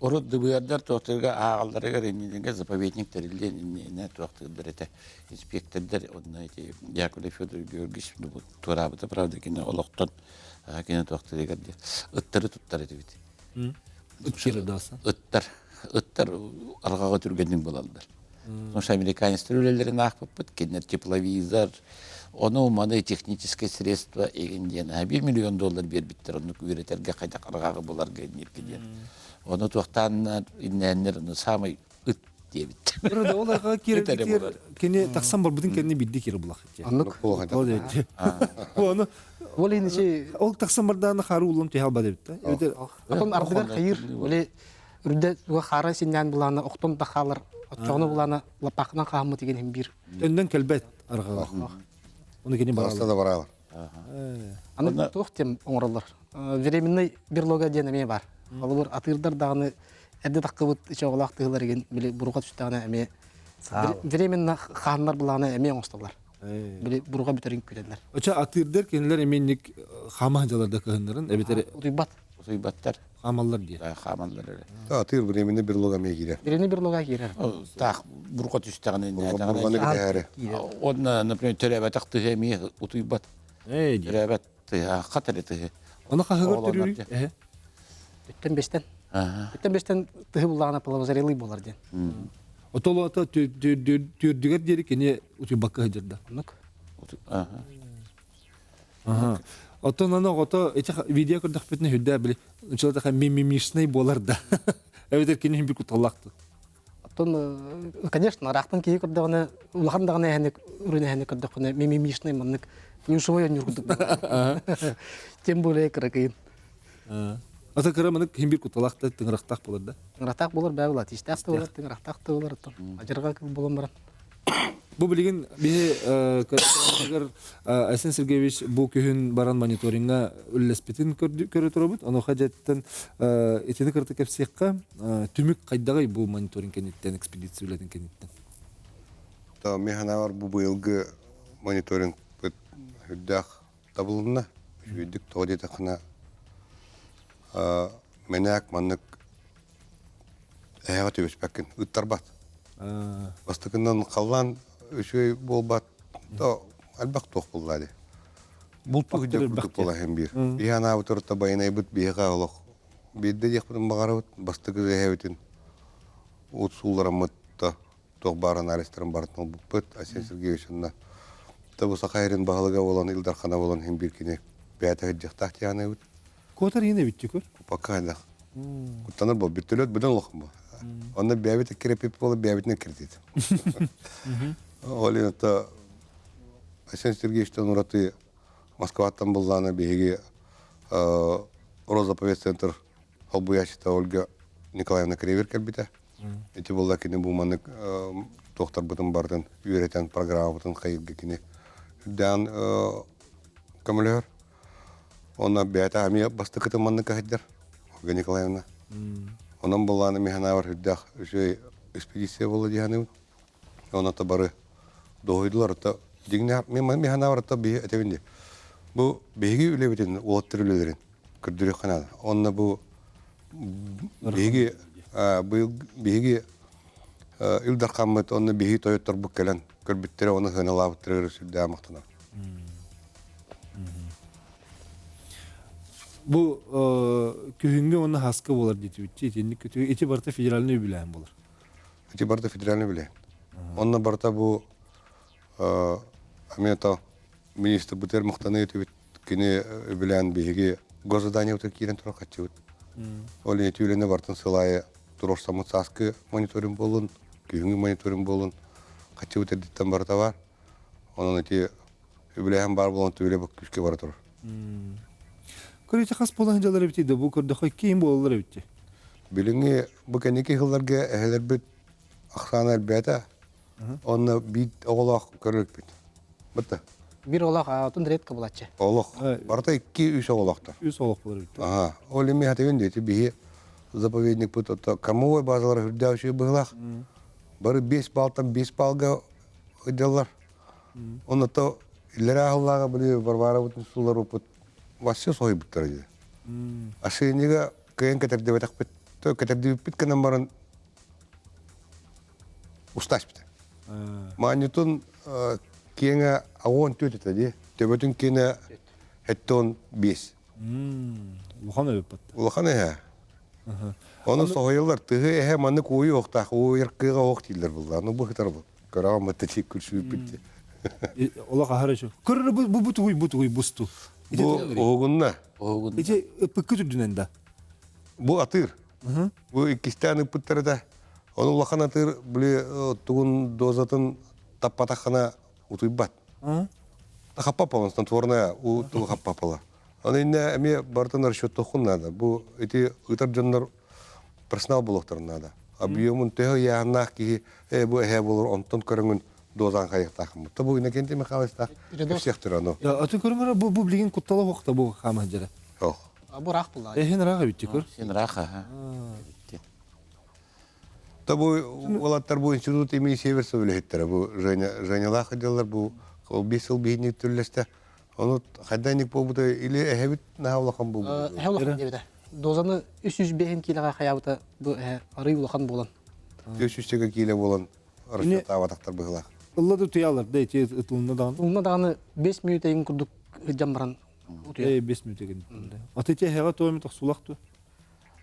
Урут дыбыардар туохтарга ааҕалларыгар иннинэ заповедник тэриллиэн иннинэ туохтыырдар этэ. Инспектордар онно ити Яковлев Федор Георгиевич туораабыта правда кини олохтон кини туохтарыгар диэн ыттары туттар этибит. Ыттар ыттар арҕаҕа түргэнник булаллар. Потому что американецтар үлэлэрин аахпыппыт, кинилэр тепловизор, ону маны техническое средство игин диэн 1 миллион доллар биэрбиттэр оннук үөрэтэргэ хайдах арҕааҕы буларга инниргэ диэн. Ону туохтааннар иннээннэр ону саамай ыт диэбит. Ол арҕаа киирэр кини тахсан барбытын кэннэ биирдэ киирэ булах. Оннук. Ону Ол иһин ичи ол тахсан бардааны хары уллам түһэ албат эбит да. Отон ардыгар хайыр, оле үрдэ хаара синнээн булаана охтон да хаалар оччоҕуна булаана лаппаахынан хааммыт деген иһин биир Өннөн кэлбэт арҕаҕа. Ону кини бараалар. да бараалар. Аны туох тем оҥороллор. Временный берлога диэн эмиэ бар. Холобур атыырдар даҕаны эрдэ таххыбыт ичоҕолоох тыһылар игин били буруга түстэҕинэ эмиэ временно хааннар булаана эмиэ оҥостоллор. Били буруга бүтэрин күтэллэр. Оча атыырдар кинилэр эмиэ хаама дьаларда кыһыннарын эбэтэр утуйбат. Утуйбаттар. Хаамаллар диye. Хаамаллар эрэ. Атыыр временный берлога эмиэ киирэр. Временный берлога киирэр. Таах бурга түстэҕинэ Бурганы кэтэһээри. Онно, например, төрөөбөтөх тыһы эмиэ утуйбат. Төрөөбөт тыһы, хат эрэ тыһы. Оны хаһыгар төрүүрүй? Эһэ. Үттэн бестен. Үттэн бестен тыһы буллаҕына половозрелый буолар диэн. Отолуота түөрдүгэр диэри кини утуйбакка сылдьарда. Оннук. Оттон аны оҕото ити видео көрдөхпүтүнэ үрдээ били учуутал мимимишный буолар да. Эбэтэр кини бир кутталлаахты. Оттон, конечно, ыраахтан киһи көрдөҕүнэ, улахан даҕаны эһэни, үрүн эһэни көрдөххүнэ, мимимишный маннык плюшевой оонньуур курдук. Тем более кыракыйын. Ата кыра маннык хим бир кутталаах да тыҥырахтаах буолар да. Тыҥырахтаах буолар бээ буолар, тиистээх да буолар, тыҥырахтаах да буолар, оттон адьырҕа кыл буолан баран. Бу билигин биһи көрөр Айсен Сергеевич бу күһүн баран мониториҥҥа үллэспитин көрө турабыт. Онуоха дьэттэн итини кытта кэпсиэххэ түмүк хайдаҕый бу мониторинг кэнниттэн, экспедиция үлэтин кэнниттэн? Мин санаабар бу быйылгы мониторингпыт үрдээх табылынна. Үчүгэйдик тоҕо диэтэххинэ мэнээк маннык эһэҕэ түбэспэккин ыттарбат. Бастакынан халлаан үчүгэй буолбат то элбэх туох буолла дии. Бултук дьэ курдук буола иһэн биир. Биһи анаабыт орто байанайбыт биһиэхэ олох биирдэ диэхпитин баҕарабыт бастакы эһэбитин уут сууллараммыт да туох баар анализтарын барытын ылбыппыт. Айсен Сергеевич онно бу Саха сирин баһылыга буолан Ил Дархана буолан иһин биир кини бэйэтэ сылдьыахтаах диэханыбыт. Куотар иһин эбит көр. Пока да. Куттанар бол бүттөлөт быдан улахан бу. Онно бэйэбит киреппит буола бэйэбитинэн кирдит. Ол это Айсен Сергеевичтан ураты Москваттан буллаана биһиги Розаповед центр холбуйааччыта Ольга Николаевна Кривер кэлбитэ. Ити буолла кини бу маннык туохтарбытын барытын үөрэтэн программабытын хайырга кини үрдээн көмөлөһөр. Онно бэйэтэ эмиэ бастакытын маннык каһыйдар Ольга Николаевна. Онон буллааны миһанаабар үрдээх үчүгэй экспедиция буолла дии саныыбын. Онон бары дуоһуйдулар ото дьиҥнээх миһанаабар ото биһи этэбин дии. Бу биһиги үлэбитин уолаттар үлэлэрин көрдөрүөххэ наада. Онно бу биһиги быйыл биһиги Ил Дархаммыт онно биһиги тойотторбут кэлэн көрбүттэрэ оны сыаналаабыттара сүрдээх махтанар. Бу күһүҥҥү уонна хаска буолар диэтибит итинник ити барыта федеральный үбүлээһин буолар. Ити барыта федеральный үбүлээһин. Онно барыта бу эмиэ министр бытыр махтаныы этибит кини үбүлээн биһиги госзаданиебытыгар киирэн турар хаччыбыт. Ол ити үлэни барытын сыл аайы туруорсаммыт сааскы мониторинг буоллун, күһүҥҥү мониторинг буоллун, хаччыбыт эрдиттэн барыта бар. Онон ити үбүлээһин баар буолан үлэ күүскэ бара турар. Көрүтэ хас буолан дьалар эбити да бу көрдөхө киин буолалар эбити. Билиҥҥи бу кэнники сылларга эһэлэрбит ахсаана элбээтэ. Онно биир оҕолоох көрөрбүт. Бытта. Биир оҕолоох атын редко булаччы. Олох. Барыта икки үс оҕолоохтор. Үс олох булар эбит. Аха. Ол эми хатыбын диэти биһи заповедникпыт ото кормовой базалара үрдээх үчүгэй быһылаах. Бары 5 балтан 5 балга ыдьаллар. Онно то иллэрээ аһыллааҕа били Варварабытын сулларыппыт вообще соһуйбуттара дии. Ашинига кыайан кэтэрдибэтэхпит. То кэтэрдибиппит гынан баран устаспыта. Маанньытын киэҥэ агон түөт этэ дии. Төбөтүн киэнэ хеттон биэс. Улахан эбит Улахан эһэ. Ону соһуйаллар тыһы эһэ маннык уйу охтаах уйар кыыга ох дииллэр булла. Ну бу хытар бу. Көрөҕөн бытта тиик күлсүүппүт. Олох аһар үчү. Көрөр бу бу тугуй бу тугуй бусту. Бу оһугунна. Оһугунна. Ити ыппыккы түрдүнэн да. Бу атыыр. Бу иккистээн ыппыттар да. Ону улахан атыыр били тугун дозатын таппатаххына утуйбат. Хаппаппалан снотворная у тыл хаппаппала. Аны инне эмиэ барытын расчеттуоххун наада. Бу ити ыытар дьоннор персонал буолуохтарын наада. Объемун төһө ыйааһыннаах киһи э бу эһэ буолар онтон көрөҥүн дозаан хайыахтаахмыт. Бу Иннокентий Михайловичтаах кэпсиэхтэр ону. Атын көрүҥөр бу бу билигин куттала хуохта бу хаама дьара. Ох. Бу ыраах буолла. Эһин ыраах эбит көр. Син ыраах аха. Та бу уолаттар бу институт имени Северцева үлэһиттэрэ бу Женя Женялаах дьаллар бу 5 сыл биһинник түрлэстэ. Ону хайдах буолбута или эһэбит наһаа улахан буолбута. Эһэ улахан диэбитэ. Дозаны 305 киилэҕэ хайаабыта бу эһэ арый улахан буолан. 300 киилэ буолан расчеттаабатахтар быһылаах. Ылла да утуйалар да ити ытылынна даҕаны. Ылна даҕаны 5 мүнүүтэ игин курдук ыдьан баран утуйар. Э 5 мүнүүтэ игин. Аты ити эһэҕэ туом тохсулах ту.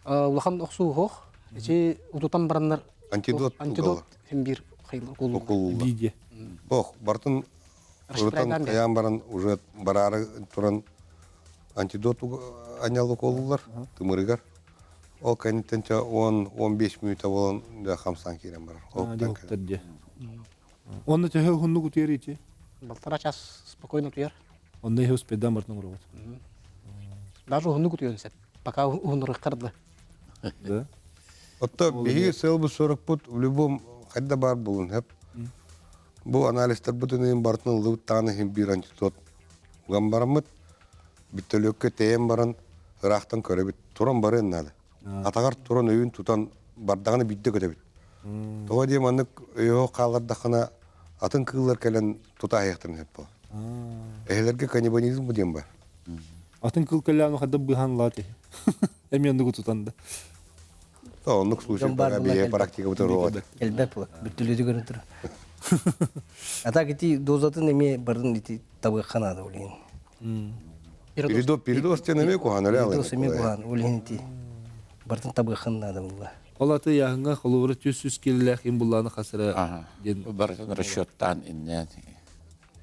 Улахан охсуу хоох. Ити утутан бараннар антидот антидот хим бир хайылар укулулла. Виде. Ох, бартын ырытан хайаан баран уже бараары туран антидот анньал уколулар тымырыгар. Ол кэнниттэн чэ 10-15 мүнүүтэ буолан дьэ хамсаан киирэн барар. Ол дьэ. Онно төһө уһуннук утуйар ити? Балтара час спокойно утуйар. Онно иһи успейдаан бартын оҥоробут. Даже уһуннук утуйуон сөп. Пока уһуннуруохтар да. Да. Отто биһиги сыалбыт-сорукпут в любом хайда баар буолун сөп. Бу анализтарбытын иһин барытын ыллыбыт даҕаны иһин биир антитот уган бараммыт, бүттөлүөккэ тэйэн баран ыраахтан көрөбүт. Туран барыан наада. Атаҕар туран өйүн тутан бардаҕына биирдэ көтөбүт. Тоҕо диэ маннык өйөһө хааллардаххына атын кыыллар кэлэн тута аһыахтарын сөп буолар. Эһэлэргэ каннибализм бу диэн бар. Атын кыл кэлээн хадда быһан лаати. Эмиэ оннугу тутан да. Оннук случай бара практика бутуруот. Элбэп була. Бүттүлүтү көрөн турар. А так ити дозатын эми барын ити табыахха наада улин. Передоз передоз тен эме куһан эле Передоз эме куһан улин ити бартын табыаххан наада булла. Ол аты яһыңа холобура 300 килилээх им буллааны хасыра диэн барытын расчеттаан иннэ.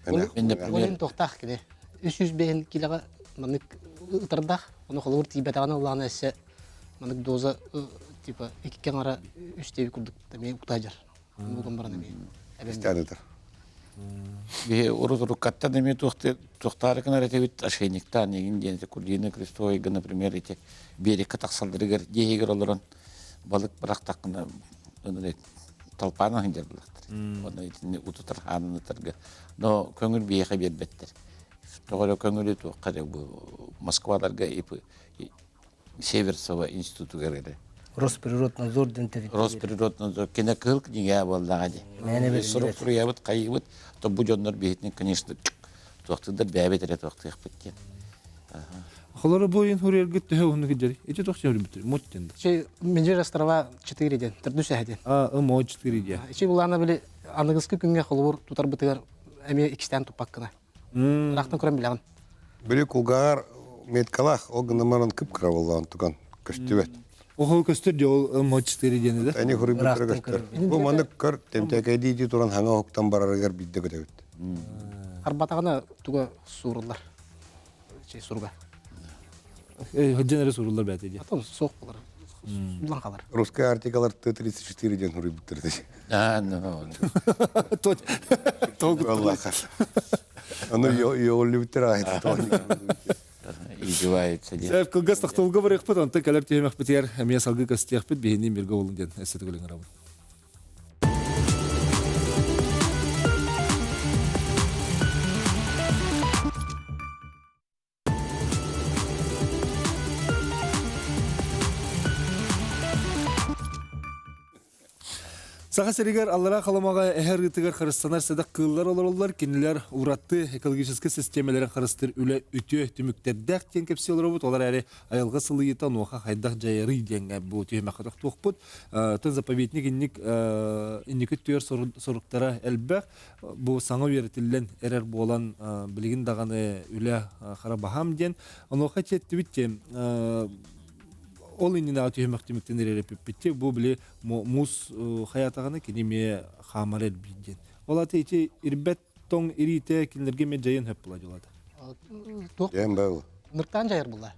Мен например тохтаах кини. 305 килоға маннык ытырдах, оны холобур тиийбэтэҕинэ улаана эссе маннык доза типа икки кэҥара үс теби курдук эмиэ уктаажар. Бугун баран эмиэ. Истээн Биһи урут уруккаттан эмиэ туохтаары гынар этибит ошейниктаан игин диэн Курдина Крестовойга, например, ити биэрэккэ тахсалларыгар дьиэһигэр олорон балык бырахтаххына толпаан сылдьар булахтар. Онно итини утутар хаанын ытарга. Но көҥүл биһиэхэ биэрбэттэр. Тоҕо эрэ көҥүлү туохха эрэ бу Москваларга Северцева институтугар эрэ. Росприроднадзор диэн тэрилтэ. Росприроднадзор кине кыһыл книга буоллаҕа дии. Сурук суруйабыт, хайыыбыт, то бу дьоннор биһитин, конечно, туохтыырдар бэйэбит эрэ туохтуохпут диэн. Холоро бу ойын хуриэргит төһө уһуннук идери? Ити тох сөрүбүттэр, мот диэн. Чи Меджир острова 4 диэн, төрдүс эһэ диэн. А, мо 4 диэн. Ичи булаана били аныгыскы күҥҥэ холобур тутарбытыгар эмиэ иккистээн туппаккына. Ырахтан көрөн билэҕин. Били кулгааҕар меткалаах, ол гынан баран кып-кыра буоллаҕын туган көстүбэт. Оһол көстөр дии ол мо 4 диэн да. Эни хуруйбуттара көстөр. Бу маннык көр тэмтээкэйдии дии туран хаҥа уһуктан барарыгар биирдэ көтөбүт. Арбатаҕына туга сууруллар. Суруга. Хыдьан эрэ суруллар бэйэтэ дии. Атын суох болар. Суллан қалар. Русский артикалар Т-34 диэн суруйбуттар этэ. А, ну. Аллаха. Аны йооллубуттар аайы. Издевается диэн. Сәп кылгас тохтолго барыахпыт, онтон кэлэр түһүмэхпитигэр эмиэ салгыы көстүөхпүт, биһини миргэ болун диэн өссө төгүл ыҥырабын. Саха сиригэр Аллараа Халымаҕа эһэ арыытыгар харыстанар сэдэх кыыллар олороллор. Кинилэр ураты экологическай систиэмэлэрин харыстыыр үлэ үтүө түмүктэрдээх диэн кэпсии олоробут. Ол эрээри айылҕа сылыйыыта онуоха хайдах дьайарый диэҥҥэ бу түһүмэххэ тохтуохпут. Тын заповедник инник инники түөр соруктара элбэх. Бу саҥа үөрэтиллэн эрэр буолан билигин даҕаны үлэ хара баһаам диэн. Онуоха тиэттибит диэн ол иннинээҕи түһүмэх түмүктэн эрэр эппиппит бу били муус хайаатаҕына кини эмиэ хаамар элбиир диэн. Ол аты ити ирбэт тоҥ ириитэ кинилэргэ эмиэ дьайын хөп була дьулата. Туох Дьайын баа Ныртаан дьайар була.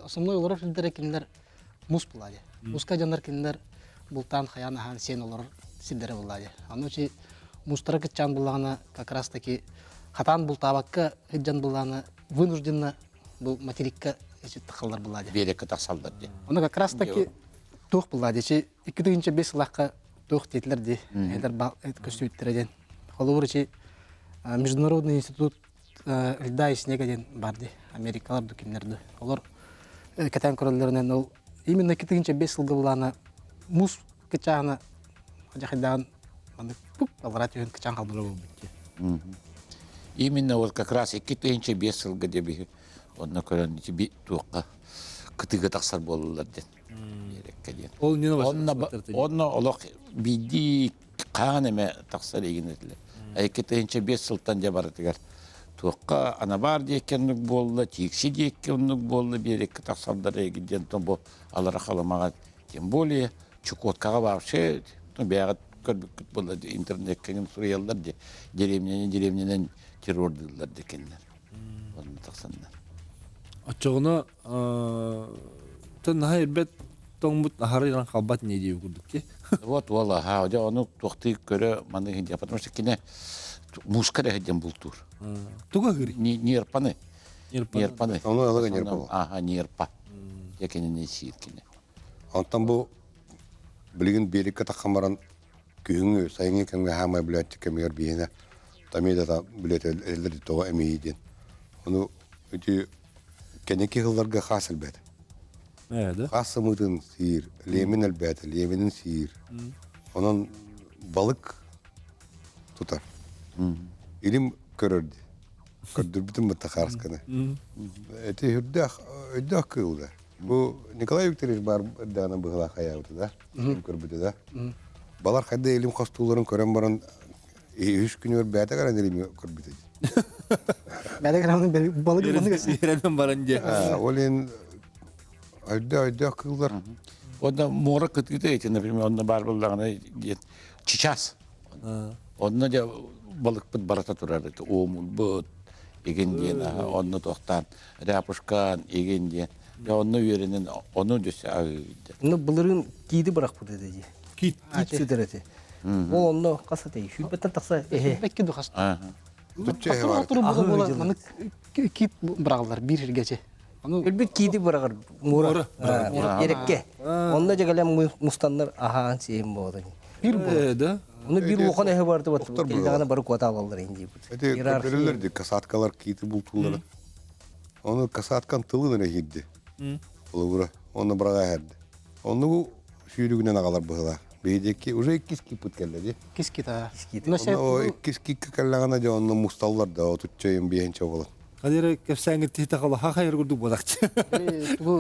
Основной олорор сирдэрэ кинилэр муус була дии. Мууска дьоннор кинилэр бултаан хайаан аһаан сиэн олорор сирдэрэ буолла дии. Аны чи муустара кытчаан буллаҕына как раз таки хатаан бултаабакка сылдьан буллаҕына вынужденно бу материкка тахаллар булла дии. Биэрэккэ тахсаллар дии. Ону как раз таки туох булла дии. Чи 2005 сыллаахха туох диэтилэр дии. Эдэр көстүүттэрэ диэн. Холобур чи Международный институт льда и снега диэн бар дии. Америкалар ду кинилэр ду. Олор кэтээн көрөллөрүнэн ол именно 2005 сылга булаана муус кычаана дьахайдаан маннык пук аллара түһэн кычаан халбыра буолбут дии. Именно вот как раз 2005 сылга диэби онно көрөн ити туохха кытыыга тахсар буоллулар диэн. Биэрэккэ диэн. Ол не Онно олох биирдии хаан эмэ тахсар игин этилэр. 2005 сылтан дьэ барытыгар туохха анабаар диэки оннук буолла, тиикси диэки оннук буолла, биэрэккэ тахсаллар эгин диэн бу алара халымаҕа тем более Чукоткаҕа вообще бэйэҕит көрбүккүт буолла интернеккэ суруйаллар ди деревняны деревнянан террордыыллар ди кинилэр онно тахсаннар Оччоҕуна тын наһаа ирбэт. тоҥмут аһары иран халбат не диэбит курдук ки. Вот уол аха, дьэ ону туохтыы көрө маны иһин потому что кине муска эрэ диэн бултуур. Туга ыһыырый? Нерпаны. Нерпаны. Ону ылыга нерпа бу. Аха, нерпа. Дьэ кинини сиир кине. Онтон бу билигин биэриккэ таххан баран күһүҥҥү, сайыҥҥы кэмҥэ хаамай билээччи кэмигэр биһиэнэ тамида билет эллэр тоҕо эмиий диэн. Ону ити кэнники сылларга хаас элбээтэ. Да? Хаас сымыытын сиир, лиэмин элбээтэ, лиэминин сиир. Онон балык тутар. Илим көрөр дии. Көрдөрбүтүм бытта хаасканы. Эти үрдээх, өйдөөх кыыл да. Бу Николай Викторович бар даана быһылаах хайаабыта да, көрбүтэ да. Балар хайда илим хостууларын көрөн баран үс күнүгэр бэйэтэ каран илими көрбүтэ. Бэйэтэ каран балык Эрэнэн баран дьэ. Ол иһин өйдөөх кыыллар. Онно муора кытыыта эти, например, онно бар буллаҕына диэн чичас. Онно дьэ балыкпыт барыта турар это уомулбут игин диэн онно тохтаан ряпушкаан игин диэн дьэ онно үөрэнэн ону дьөссө аһыйда. Ну былырыын киити бырахпыт этэ дии. Кит. Кит сытар этэ. Ол онно хас этэй? Сүүрбэттэн тахса эһэ. Бэкки духас. Тутча эһэ бар. Турур буола маннык кит быраҕаллар биир сиргэчи. Ону өлбүт киити быраҕар муора. Ерэкке. Онно дьэгэлэн мустаннар аһаан сиэн буолар. Биир буолар. Да. Ону биир улахан эһэ барды бат. Охтор Кэллэҕинэ бары куота алаллар ин диэбит. Эти көрдөрөллөр ди касаткалар киити бултуулары. Ону касаткан тылын эрэ иһирди. Холобура, оны быраҕа иһэрди. Оннугу сүүрүгүнэн аҕалар быһыылаах. Биһидиэкки уже иккис киппыт кэллэ дии. Иккис кита. Онно иккис кикка кэллэҕинэ дьэ онно мусталлар да отучча биэһинчэ буолан. Хадера кэпсээҥҥит тиһитэ халаха хайыр курдук буолахчы.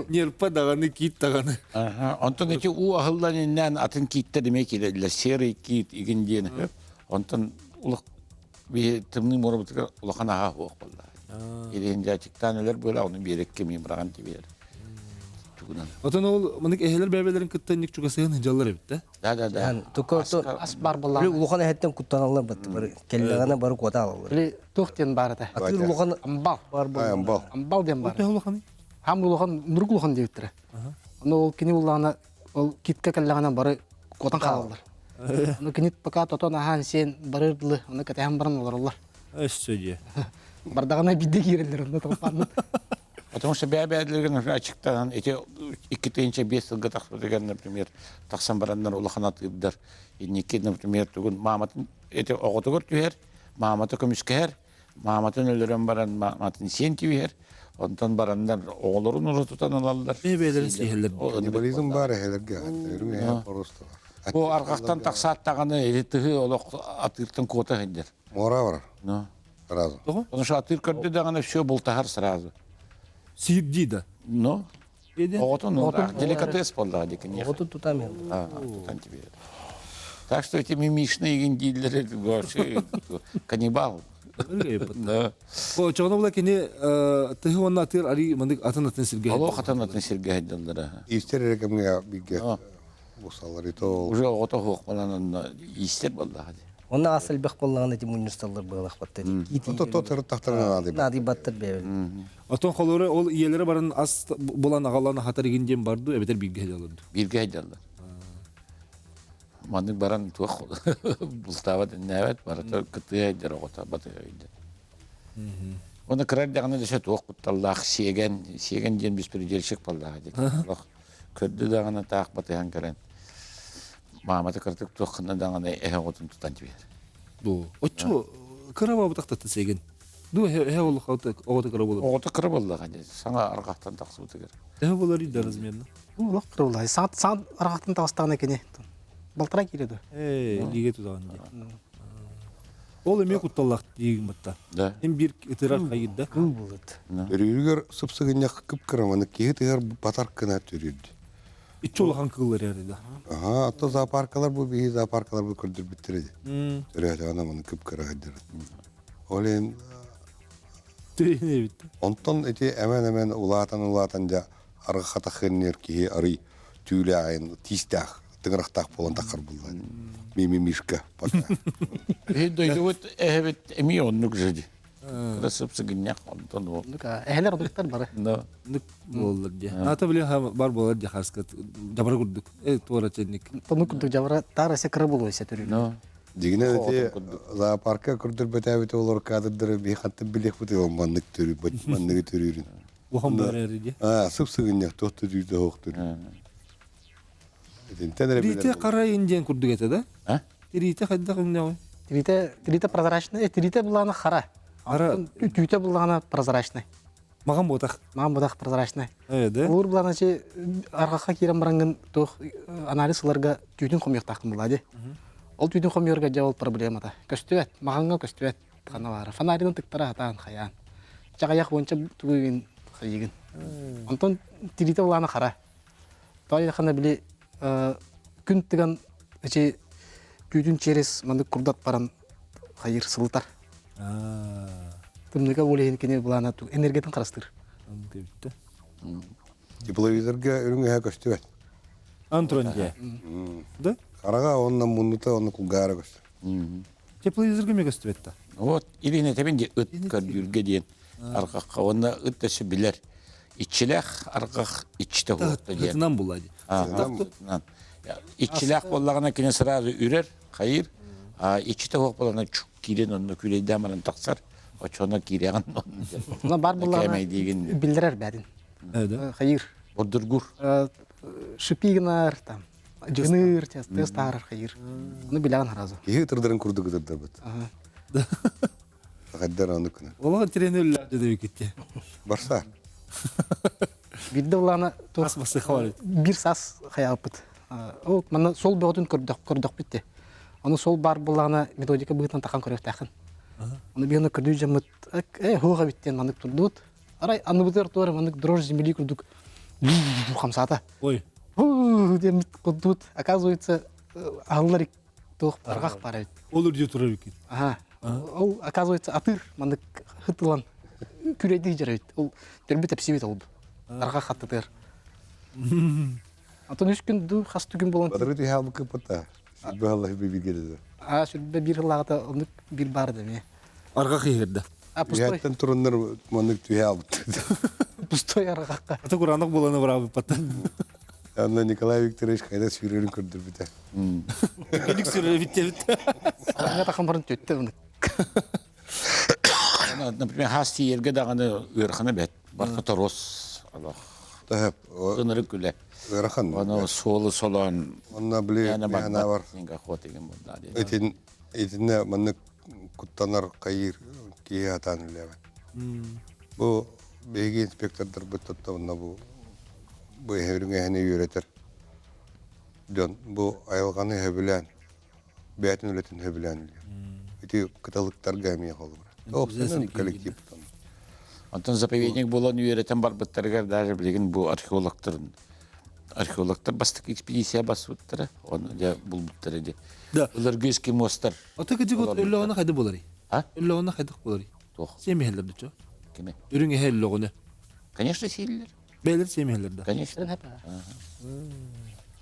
Нерпа даҕаны, киит даҕаны. Онтон ити уу аһыллан иннээн атын кииттэр эмиэ киирэллэр. Серый киит игин диэн. Онтон улах биһи тымныы муорабытыгар улахан аһа суох буолла. Илин дьаачыктаан өлөр буола, ону биэрэккэ эмиэ быраҕан тибиэр. Тугунан. Отон ол манык эһэлэр бэйбэлэрин кытта инник чугасыһан сылдьаллар эбит да? Да, да, да. Тука ас бар буолла. Улахан эһэттэн куттаналлар бат бары кэллэҕинэ бары куота алаллар. Били туох диэн баар этэ? Атыыр улахан Амбал. бар буолла. Амбал. Амбал диэн баар. Төһө улаханый? Хам улахан, нурук улахан диэбиттэрэ. Ону ол кини улаана ол китка кэллэҕинэ бары куотан хаалаллар. Ону кини пока тотон аһаан сиэн барыр дылы, ону кэтэһэн баран олороллор. Өссө дьиэ. Бардаҕына биирдэ киирэллэр онно толпааннан. Потому что бэйэ-бэйэлэригэр, например, аччыктанан эти 2-5 сылга тахсыбытыгар, например, тахсан бараннар улахан атыырдар. Инники, например, тугун мааматын эти оҕотугар түһэр, маамата көмүскэһэр, мааматын өлөрөн баран мааматын сиэн түһэр, онтон бараннар оҕолорун ура тутан ылаллар. Бэйэ-бэйэлэрин сиэһэллэр. Каннибализм баар эһэлэргэ. Өрүҥ эһэ просто. Бу арҕахтан тахсааттаҕына ити тыһы олох атыыртан куота сылдьар. Муора барар. Ну. Сразу. Потому что атыыр көрдө даҕаны все бултаһар сразу. Сиирдии да. Ну. Оҕотун деликатес буоллаҕа дикин. Оҕотун тутам Тутан тебе. Так что эти мимишные игин дииллэр вообще каннибал. Да. Чоҕуна була кини тыһы уонна атыыр ари мандык атын атын сиргэ. Олох атын атын сиргэ хайдаллара. Истер эрэ кэмҥэ бииргэ бусаллар ито Уже оҕото суох буолан онно иистэр буоллаҕа дии. Онно ас элбэх буоллаҕына ити мунньусталлар быалах батта Ото то тырыттахтарына наадыйбат. Наадыйбаттар бэйэбит. Отон холоро ол ийэлэрэ баран ас булан аҕалан аһатар игин диэн барду эбэтэр бииргэ сылдьаллар. Бииргэ сылдьаллар. Маннык баран туох бултаабат иннээбэт барыта кытыа өйдөр оҕото батыа өйдөр. Оны кыра эрдэҕинэ дөсө туох кутталлаах сиэгэн, сиэгэн диэн беспредельщик буоллаҕа дии. Олох көрдү даҕаны таах батыһан кэлэн маамата кыратык туоххунна даҕаны эһэ оҕотун тутан тибиэр. Бу оччо кыра баабытахтаттан сиэгэн. Ду эһэ эһэ оҕото кыра буолар. Оҕото кыра буоллаҕа дии. Саҥа арҕахтан тахсыбытыгар. Эһэ буолар да размерно. Олох кыра буолла. Саҥа саҥа арҕахтан таҕыстаҕына кини балтараа киирэ дуо? Ээ, лиге тутаҕын дии. Ол эмиэ кутталлаах диигин батта. Да. Им биир ытырар хайыдда. Кыл булут. Өрүүрүгэр сыпсыгынньах кып-кыраманы киһи тыгар батар гына төрүүрдү. Иччи улахан кыыллар эрэ да. Аха, ата зоопаркалар бу биһи зоопаркалар бу көрдөрбүттэр ди. Төрөөтөҕүнэ маны кып-кыра сылдьар. Ол иһин Түйүнэбит. онтон ити эмэн-эмэн улаатан-улаатан дьэ арҕах хатахыанныыр киһи арый түүлээҕин тиистээх тыҥырахтаах буолан таххар булла. Мими Мишка пока. Дойдубут эһэбит эмиэ оннук же. Кыра сып-сыгынньах онтон ол. Эһэлэр оннуктар бары. Да. Нык буоллар дии. Ата били бар буолар дии хаска жабара курдук. Э туора ченник. Тону курдук жабара таар эсе кыра болуо эсе төрү. Но. Дигинен ити зоопарка көрдөрбөтөөбүт олор кадрдары би хаттын билиэхпит ол маннык төрүү манныгы төрүүрүн. Ухан барар дии. Аа сып-сыгынньах туох төрүүрдэ хоох төрүү. Итинтэн эрэ Тириитэ хара индиан курдук этэ да? А? Тириитэ хайдах өҥнөөҕүй? Тириитэ тириитэ прозрачный, тириитэ буллаҕына хара. Хара. Түүтэ буллаҕына прозрачный. Маҕан буотах. Маҕан буотах прозрачный. Ээ да? Улуур буллаҕына чи арҕахха киирэн бараҥҥын туох анализ ыларга түүтүн хомуйуохтааххын булаа дии. Ол түүтүн хомуйарга дьэ ол проблемата. Көстүбэт, маҕаҥҥа көстүбэт хана баара. Фонаринан тыктара сатаан хайаан. Чаҕайах уонча тугуйгын хайыгын. Онтон тириитэ булаана хара. Тоҕо били күн тыган эчи түүтүн через маннык курдат баран хайыр сылытар. Тымныга ол иһин кини былаана энергиятын харыстыыр. Бүттэ. Тепловизорга үрүҥ эһэ көстүбэт. Антон дьэ. Да? Хараҕа онно муннута онно кулгаара көстөр. Тепловизорга ме көстүбэт да? Вот илин этэбин ди ыт көрдүүргэ диэн арҕахха уонна ыт өссө билэр иччилээх арҕах иччитэ буолта диэн. Ытынан була ди. Ытынан. Иччилээх буоллаҕына кини сразу үрэр, хайыр. А иччитэ суох буоллаҕына чук киирэн онно күлэйдээн баран тахсар. Оччоҕуна киирэҕин Онно бар буоллаҕына биллэрэр бэдин. Хайыр. Бордургур. Шипигнар там. Дьыныыр, тыас таарар хайыр. Ону билэҕин сразу. Киһи ытырдарын курдук ытырдарбыт. Хайдар аны күнэ. Олох тренер үллээх дьэдэбикитте. Барса. Бирде улаана Тас басы хавар. бир саас хаялпыт. Ол манна сол бөҕөтүн көрдөх көрдөхпүт де. Ону сол бар буллаҕына методика быһыытынан тахан көрүөхтээхин. Ону биһиги көрдүү дьоммут э хуоха биттен маннык турдубут. Арай анныбытыгар туора маннык дрожь земли курдук хамсаата. Ой. Диэммит курдубут. Оказывается, аһыллар туох арҕах бар эбит. Ол үрдү турар эбит. Аха. Ол оказывается атыр маннык хытылан күрэйдик жар эбит. Ол төрбү тэпсибит ол. Арҕах хаттытыгар. Антон үс күн ду хас күн болон. Батыры түһэ албыкы пыта. Сүрбэ аллахы бибирге деди. А сүрбэ бир ыллаҕата оннук бир бар да ме. Арҕах иһирдэ. А пустой. Түһэттэн туруннар маннык түһэ албыт. Пустой арҕахха. Ата кураанах буланы быраабыппаттан. Анна Николай Викторович хайда сүүрэрин көрдөрбүтэ. Кэлик сүүрэрэ биттебит. Арҕа тахам баран төттө мынык. Например, хас тиийэргэ даҕаны ыарахана бэт. Барха торос олох. Таһап. Ынырык күлэ. Ыарахан. Ону суолу солоон. Онна били механа бар. Итин итинне маннык куттанар кайыр киһи атаан үлэбэт. Бу биһиги инспектордарбыт тоттоҕуна бу бу эһэбирин эһэни үөрэтэр дьон бу айылҕаны сөбүлээн бэйэтин үлэтин сөбүлээн үлэлиир. Ити кыталыктарга эмиэ холобура. Опсанан коллектив Онтон заповедник буолан үөрэтэн барбыттарыгар даже билигин бу археологтар археологтар бастакы экспедиция баспыттара, оны дьэ булбуттара дии. Да. Былыргы эскимостар. Ата кыдьык от өллөҕүнэ хайда буоларый? А? Өллөҕүнэ хайдах буоларый? Туох? Сиэмэһэллэр дуччу. Кими? Үрүҥ эһэ өллөҕүнэ. Конечно, сииллэр. Бэйэлэр сиэмэһэллэр да. Конечно.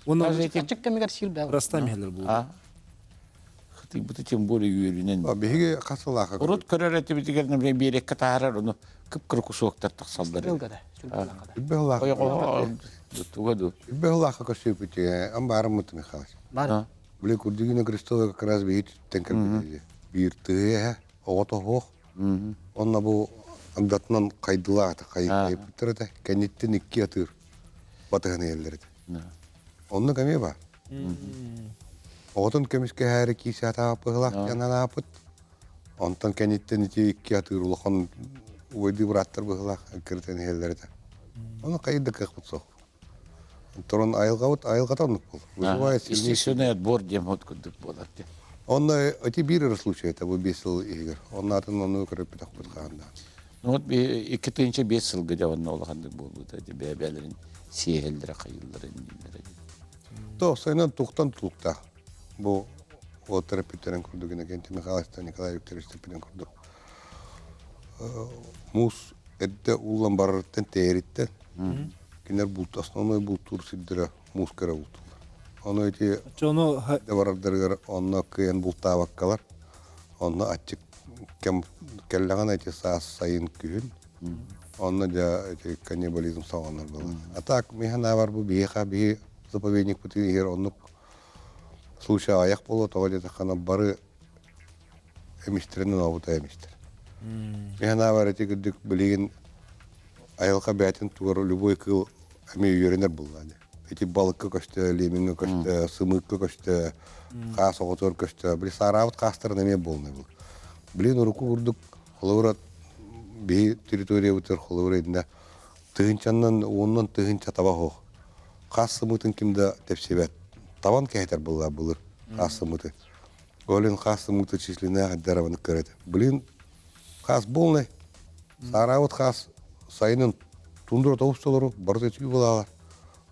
Уонна Даже эти Ачык кэмигэр сиир бээл. раста миһэллэр буолар. А? Хытыйбыты тем более үөрүнэн. Биһиги хас сыллаахха Урут көрөр этибитигэр, например, биэрэккэ таһаарар, ону кып-кыра кусуоктар тахсаллар. Сылга да. Сүрбэ да. Сүрбэ сыллаахха. Ойоҕоһо туга ду. Сүрбэ сыллаахха көрсүбүт амбаарыммыт Михайлович. Бар. Били Курдюгина Крестова как раз биһи түттэн кэлбит биир тыһы оҕото суох. Онно бу агдатынан хайдылаата хайыппыттар этэ. Кэнниттэн икки атыыр батыһан иһэллэр этэ. Оннук эмиэ баар. Оҕотун көмүскэһээри киисэ атааппыһылаах диэн анааппыт. Онтон кэнниттэн ити икки атыыр улахан убайдыы бырааттар быһылаах кырытан иһэллэр этэ. Ону хайыр да кыахпыт суох. Онтон айылҕабыт айылҕата оннук буолар. Вызывает сильнейший... Естественный отбор диэн вот курдук буолар диэн. Онно ити биир эрэ случай это бу биэс сыл иһигэр. Онно атын ону көрөппүтөхпүт хаанда. Ну вот 2005 сылга дьэ онно улаханнык буолбута ити бэйэ-бэйэлэрин сиэһэллэрэ хайыыллара иннилэрэ. То сайынан тухтан тулуктаах. Бу вот терапевтерин курдук Иннокентий Михайлович Николай Викторович Степанин курдук. Муус эрдэ ууллан барарыттан тээриттэн кинилэр булт основной бултуур сирдэрэ муус кэрэ бултуулар. Ону ити Чону барардарыгар онно кыайан бултаабаккалар, онно аччык кэм кэллэҕинэ ити саас, сайын, күһүн. Онно дьэ ити каннибализм саҕаланар буолар. А так мин санаабар бу биһиэхэ биһи заповедникпытын иһэр оннук случай аҕыйах буолуо тоҕо диэтэххинэ бары эмистэрин онообута эмистэр. Мин санаабар ити кырдьык билигин айылҕа бэйэтин тугар любой кыыл эмиэ үөрэнэр буолла дии. Ити балыкка көстө, лемиҥҥэ көстө, сымыыкка көстө, хаас оҕотугар көстө. Били саараабыт хаастарын эмиэ буолна бу. Билигин урукку курдук холобура биһи территориябытыгар холобура иннэ тыһыынчаннан уонунан тыһыынча таба суох. Хаас сымыытын ким да тэпсибэт. Табан кэһэтэр буолла былыр хаас сымыыты. Ол иһин хаас сымыыты численнээх эрдэ көрөт. Билигин хаас полный. Саараабыт хаас сайынын тундура тоҕус толору барыта үтүгү булаалар.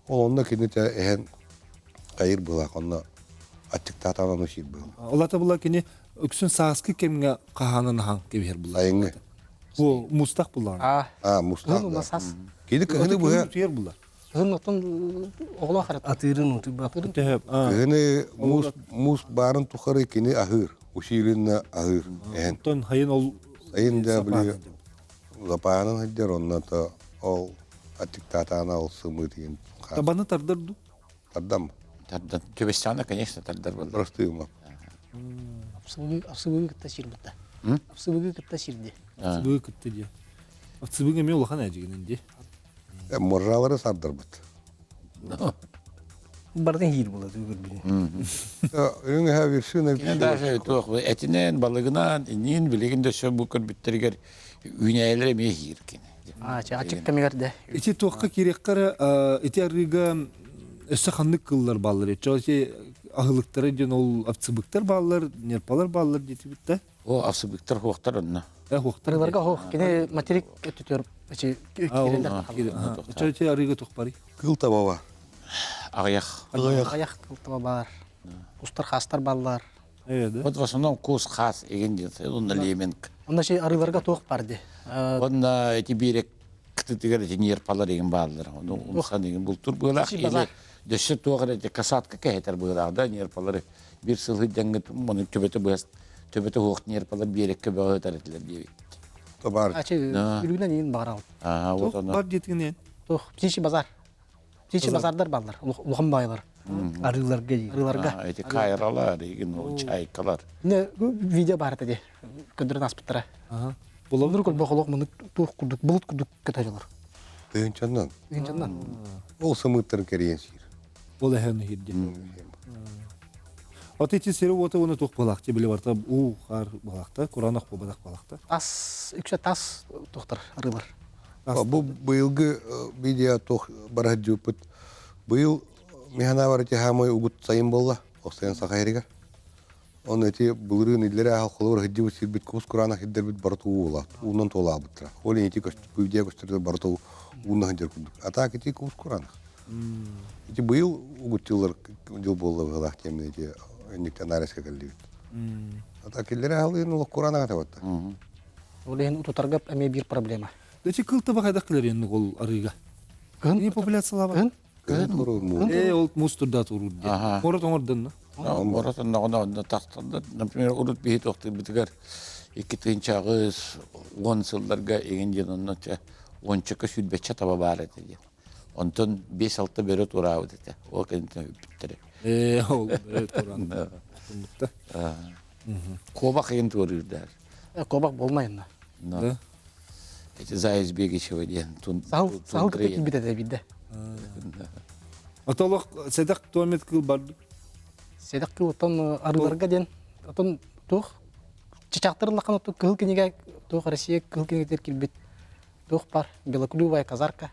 Ол онно кинитэ эһэн хайыр былаах онно аччыктаатаҕына ону сиир быһыылаах. Ол ата була кини үксүн сааскы кэмҥэ хаһаанан аһаан кэбиһэр була. Сайыҥҥы. Бу мустах буллаҕына. Аа. Аа, мустаах Кыһын да. саас. Кини кыһыны быһа Утуйар булар. Кыһын оттон оҕолоох эрэ. Атыырын утуйбат. Төһө кыһыны муус муус баарын тухары кини аһыыр, усиленно аһыыр эһэн. Оттон хайын ол Сайын да били запаанын сылдьар онно то ол аттыктаатаана ол сымыытыгын Табаны тардар ду? Тардам. Тардан. Төбөстөҕүнэ, конечно, тардар буолла. Простыыма. Апсыбыгы кытта сирбитте. Апсыбыгы кытта сирди. Апсыбыгы кытта дии. Апсыбыгы эмиэ улахан эдьигинэн дии. Моржалары сардарбыт. Бардын хиир була түгүр билин. Үрүҥ эһэ вершина Даже туох этинэн, балыгынан, иниин билигин да сөп бу көрбүттэригэр үүнээйилэр эмиэ хиир кини. Аа, ачык кэмигэр де. Ити туохха киириэххэ ити арыыга өссө ханнык кыллар бааллар? Чо ити аһылыктара диэн ол овцебыктар бааллар, нерпалар бааллар диэтибит да? О, овцебыктар хуохтар онно. Э, хуохтар. Арыыларга хоох. Кини материк өттүтүөр ичи киирэллэр. Чо ити арыыга туох барый? Кыл таба бар. Аҕыйах. Аҕыйах кыл таба бар. Кустар хаастар баллар. Вот в основном кус хаас эгин диэн онно леменг. Онно ши арыыларга туох бар ди. Онно эти биэрек кытытыгар эти нерпалар эгин бааллар. Ону умсан эгин бултур быылаах или дөссө туох эрэ касатка кэһэтэр быылаах да нерпалары бир сыл сылдьаҥҥыт мону төбөтө быас төбөтө хуох нерпалар биэрекке бөҕө этилэр диэбит. Бар. Ачы үрүгүнэн иин баарал. Ага, вот оно. Бар диэтигинен. Туох птичий базар. Птичий базардар бааллар, улахан баайлар. Арыыларга дии. Арыыларга. Эти кайралар, игин ол чайкалар. Не видео бар ди. Көндөрөн аспыттара. Ага. Булабыр көл бохолох муну туох курдук, булут курдук көтөжөлөр. Тыынчаннан. Тыынчаннан. Ол сымыттарын кэрийэн сиир. Ол эһэн хирди. От ити сири уота уона туох балахты биле барта уу хаар балахта, куранах бу бадах балахта. Тас, үксэ тас туохтар арыылар. Бу быйылгы видео туох бараһдьыппыт. Быйыл механа ити хаамай угут сайын болла, осайын саха эригер. Он эти былырыын иллere ахал холобур хиддибит сирбит кус кураана хиддербит барыта уу буолаат. Уунан туолаабыттара. Ол ити видео көстөрдө барыта уунна хиддер курдук. А так ити кус кураанах. Ити быйыл угут дьыллар дьыл буолла быһылаах диэммин ити инниктен ареска кэллибит. А так иллere ахалыын олох кураанах атабатта. Ол иһин утутарга эмиэ биир проблема. Дэчи кыл таба хайдах килер ол арыыга? Кыһын Не популяциялаба? Кыһын Кыһын туруу муу. Э, ол муус турда туруур диэн. Морот оҥордон Морот онноҕуна онно тахталлар. Например, урут биһи туохтуйбутугар икки тыһыынча аҕыс уон сылларга игин диэн онно уончака сүүрбэччэ таба баар этэ диэн. Онтон биэс-алта бөрө тураабыт этэ. Ол кэнниттэн үппүттэрэ. Э, ол бөрө тураан. Куобах игин туорыырдар. Куобах болмай онно. Да. Эти Заяц Бегичева диэн. Сахал сахал кытта киирбит этэ биирдэ. Отолох сэдэх туомет кыл барды. Сэдэх кыл оттон арыыларга диэн отон туох чычаахтарын лахан оту кыһыл кинигэ туох Россия кыһыл кинигэтигэр киирбит туох бар белоклювая казарка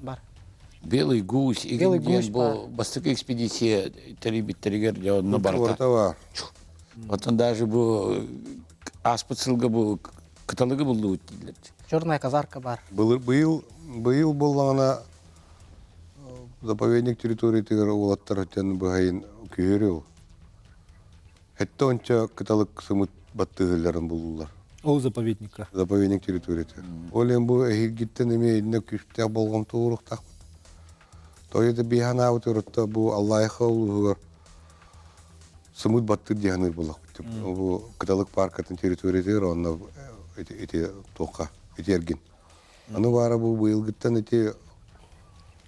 бар. Белый гусь Белый игин диэн гусь бу бастакы экспедиция тэрийбиттэригэр дьэ онно барыта. Барыта бар. Оттон даже бу ааспыт сылга бу кыталыгы буллубут дииллэр. Черная казарка бар. Быйыл быйыл буоллаҕына заповедник территориятыгар уолаттар өтөн быһайын күһүрү ол. Хэтте онча кыталык сымыт баттыһылларын булулар. Ол заповедникка. Заповедник территорията. Ол эм бу эһилгиттен эми инне күстээх болҕомто ууруктаахпыт. Тоҕо биһанаабыт ырытта бу Аллайха улууһугар сымыт баттыр диһаныр буллахпыт. Бу Кыталык паркатын территориятыгар онно ити туохха ити эргин. Аны баара бу быйылгыттан ити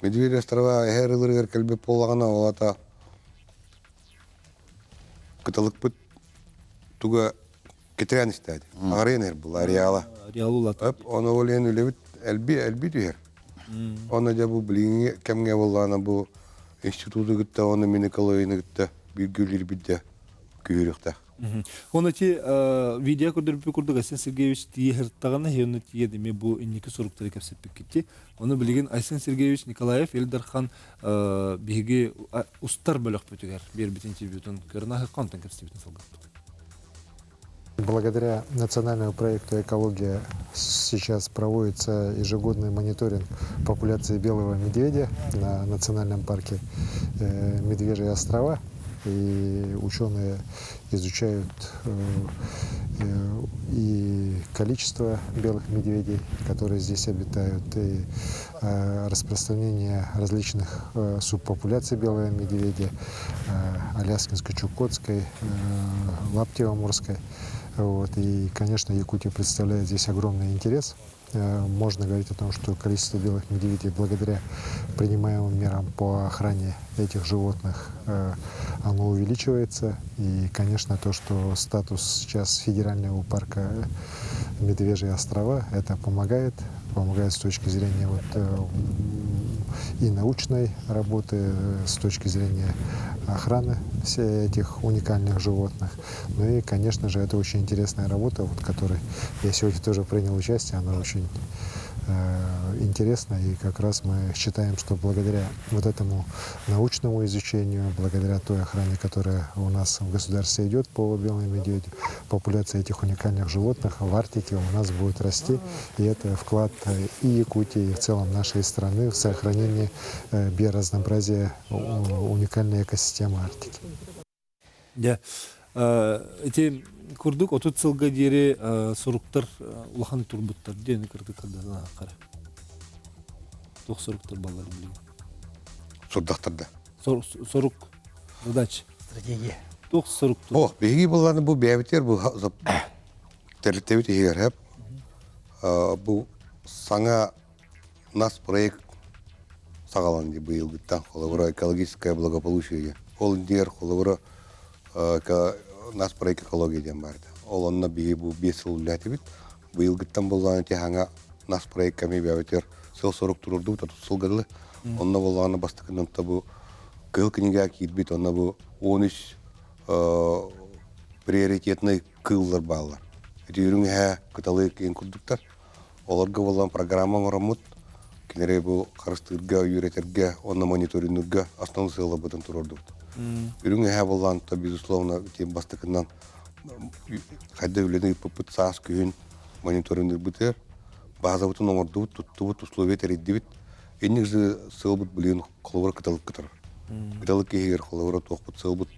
Медведь острова эһэ арыыларыгар кэлбит буоллаҕына, ол ата кыталыкпыт туга кэтээн истээди. Аҕарыйан иһэр була ареала. Ареал улата. Өп, ону ол иһин үлэбит элби элби түһэр. Оны дьэ бу билиҥҥи кэмҥэ буоллаҕына бу институту кытта уонна Минэкологияны кытта бииргэ үлэлиирбит дьэ күүһүрүөхтээх. Оны ти видео көрдөрбүт курдук Айсен Сергеевич тиийэ сырыттаҕына, тиийэ эми бу инники соруктары кэпсэппиккит. Оны билигин Айсен Сергеевич Николаев Ил Дархан биһиги устар бөлөхпүтүгэр биэрбит интервьютун көрөн аһыкка онтон кэпсэбитин салгыппыт. Благодаря национальному проекту «Экология» сейчас проводится ежегодный мониторинг популяции белого медведя на национальном парке Медвежьи острова. И ученые изучают и количество белых медведей, которые здесь обитают, и распространение различных субпопуляций белого медведя, Аляскинской, Чукотской, Лаптево-Морской. Вот. И, конечно, Якутия представляет здесь огромный интерес. Можно говорить о том, что количество белых медведей благодаря принимаемым мерам по охране этих животных, оно увеличивается. И, конечно, то, что статус сейчас федерального парка Медвежьи острова, это помогает, помогает с точки зрения вот, и научной работы, с точки зрения охраны всех этих уникальных животных. Ну и, конечно же, это очень интересная работа, вот, которой я сегодня тоже принял участие. Она очень интересна, и как раз мы считаем, что благодаря вот этому научному изучению, благодаря той охране, которая у нас в государстве идет по белому медведю, популяция этих уникальных животных в Арктике у нас будет расти, и это вклад и Якутии, и в целом нашей страны в сохранение биоразнообразия уникальной экосистемы Арктики. Дьэ, ити курдук 30 сылга диэри соруктар улахан турбуттар диэн кырдык хара. Туох соруктар баллар билигин? Сурдахтар да. Сорук, задача. Стратегия. Туох сорук? Ох, биһиги булланы бу бэйэбитигэр бу тэрилтэбит иһигэр хэп бу саҥа нас проект саҕаланды быйылгыттан холобура экологическое благополучие ол диэр холобура нас проект экология диэн баар ол онно биһи бу 5 сыл үлэлээтибит быйылгыттан буллааны тиһаҥа нас проект кэми бэбитер сыл сорук турурдубут 30 сылга дылы онно боллааны бастакынан бу кыһыл кинигэ киирбит онно бу 13 приоритетный кыыллар бааллар ити үрүҥ кыталы киин курдуктар Олорго буолан программа оҥороммут, кинилэри бу харыстыырга, үөрэтэргэ, онно мониторингга основной сыалларбытын туруордубут. Үрүҥ эһэ буоллаан, то безусловно, бастакынан хайда үлэни ыыппыппыт саас күһүн мониторингырбытыгар базабытын оҥордубут, туттубут, условия тэрийдибит. Инник же сыалбыт билигин холобура кыталык кытар. Кыталык киһигэр холобура туохпут сыалбыт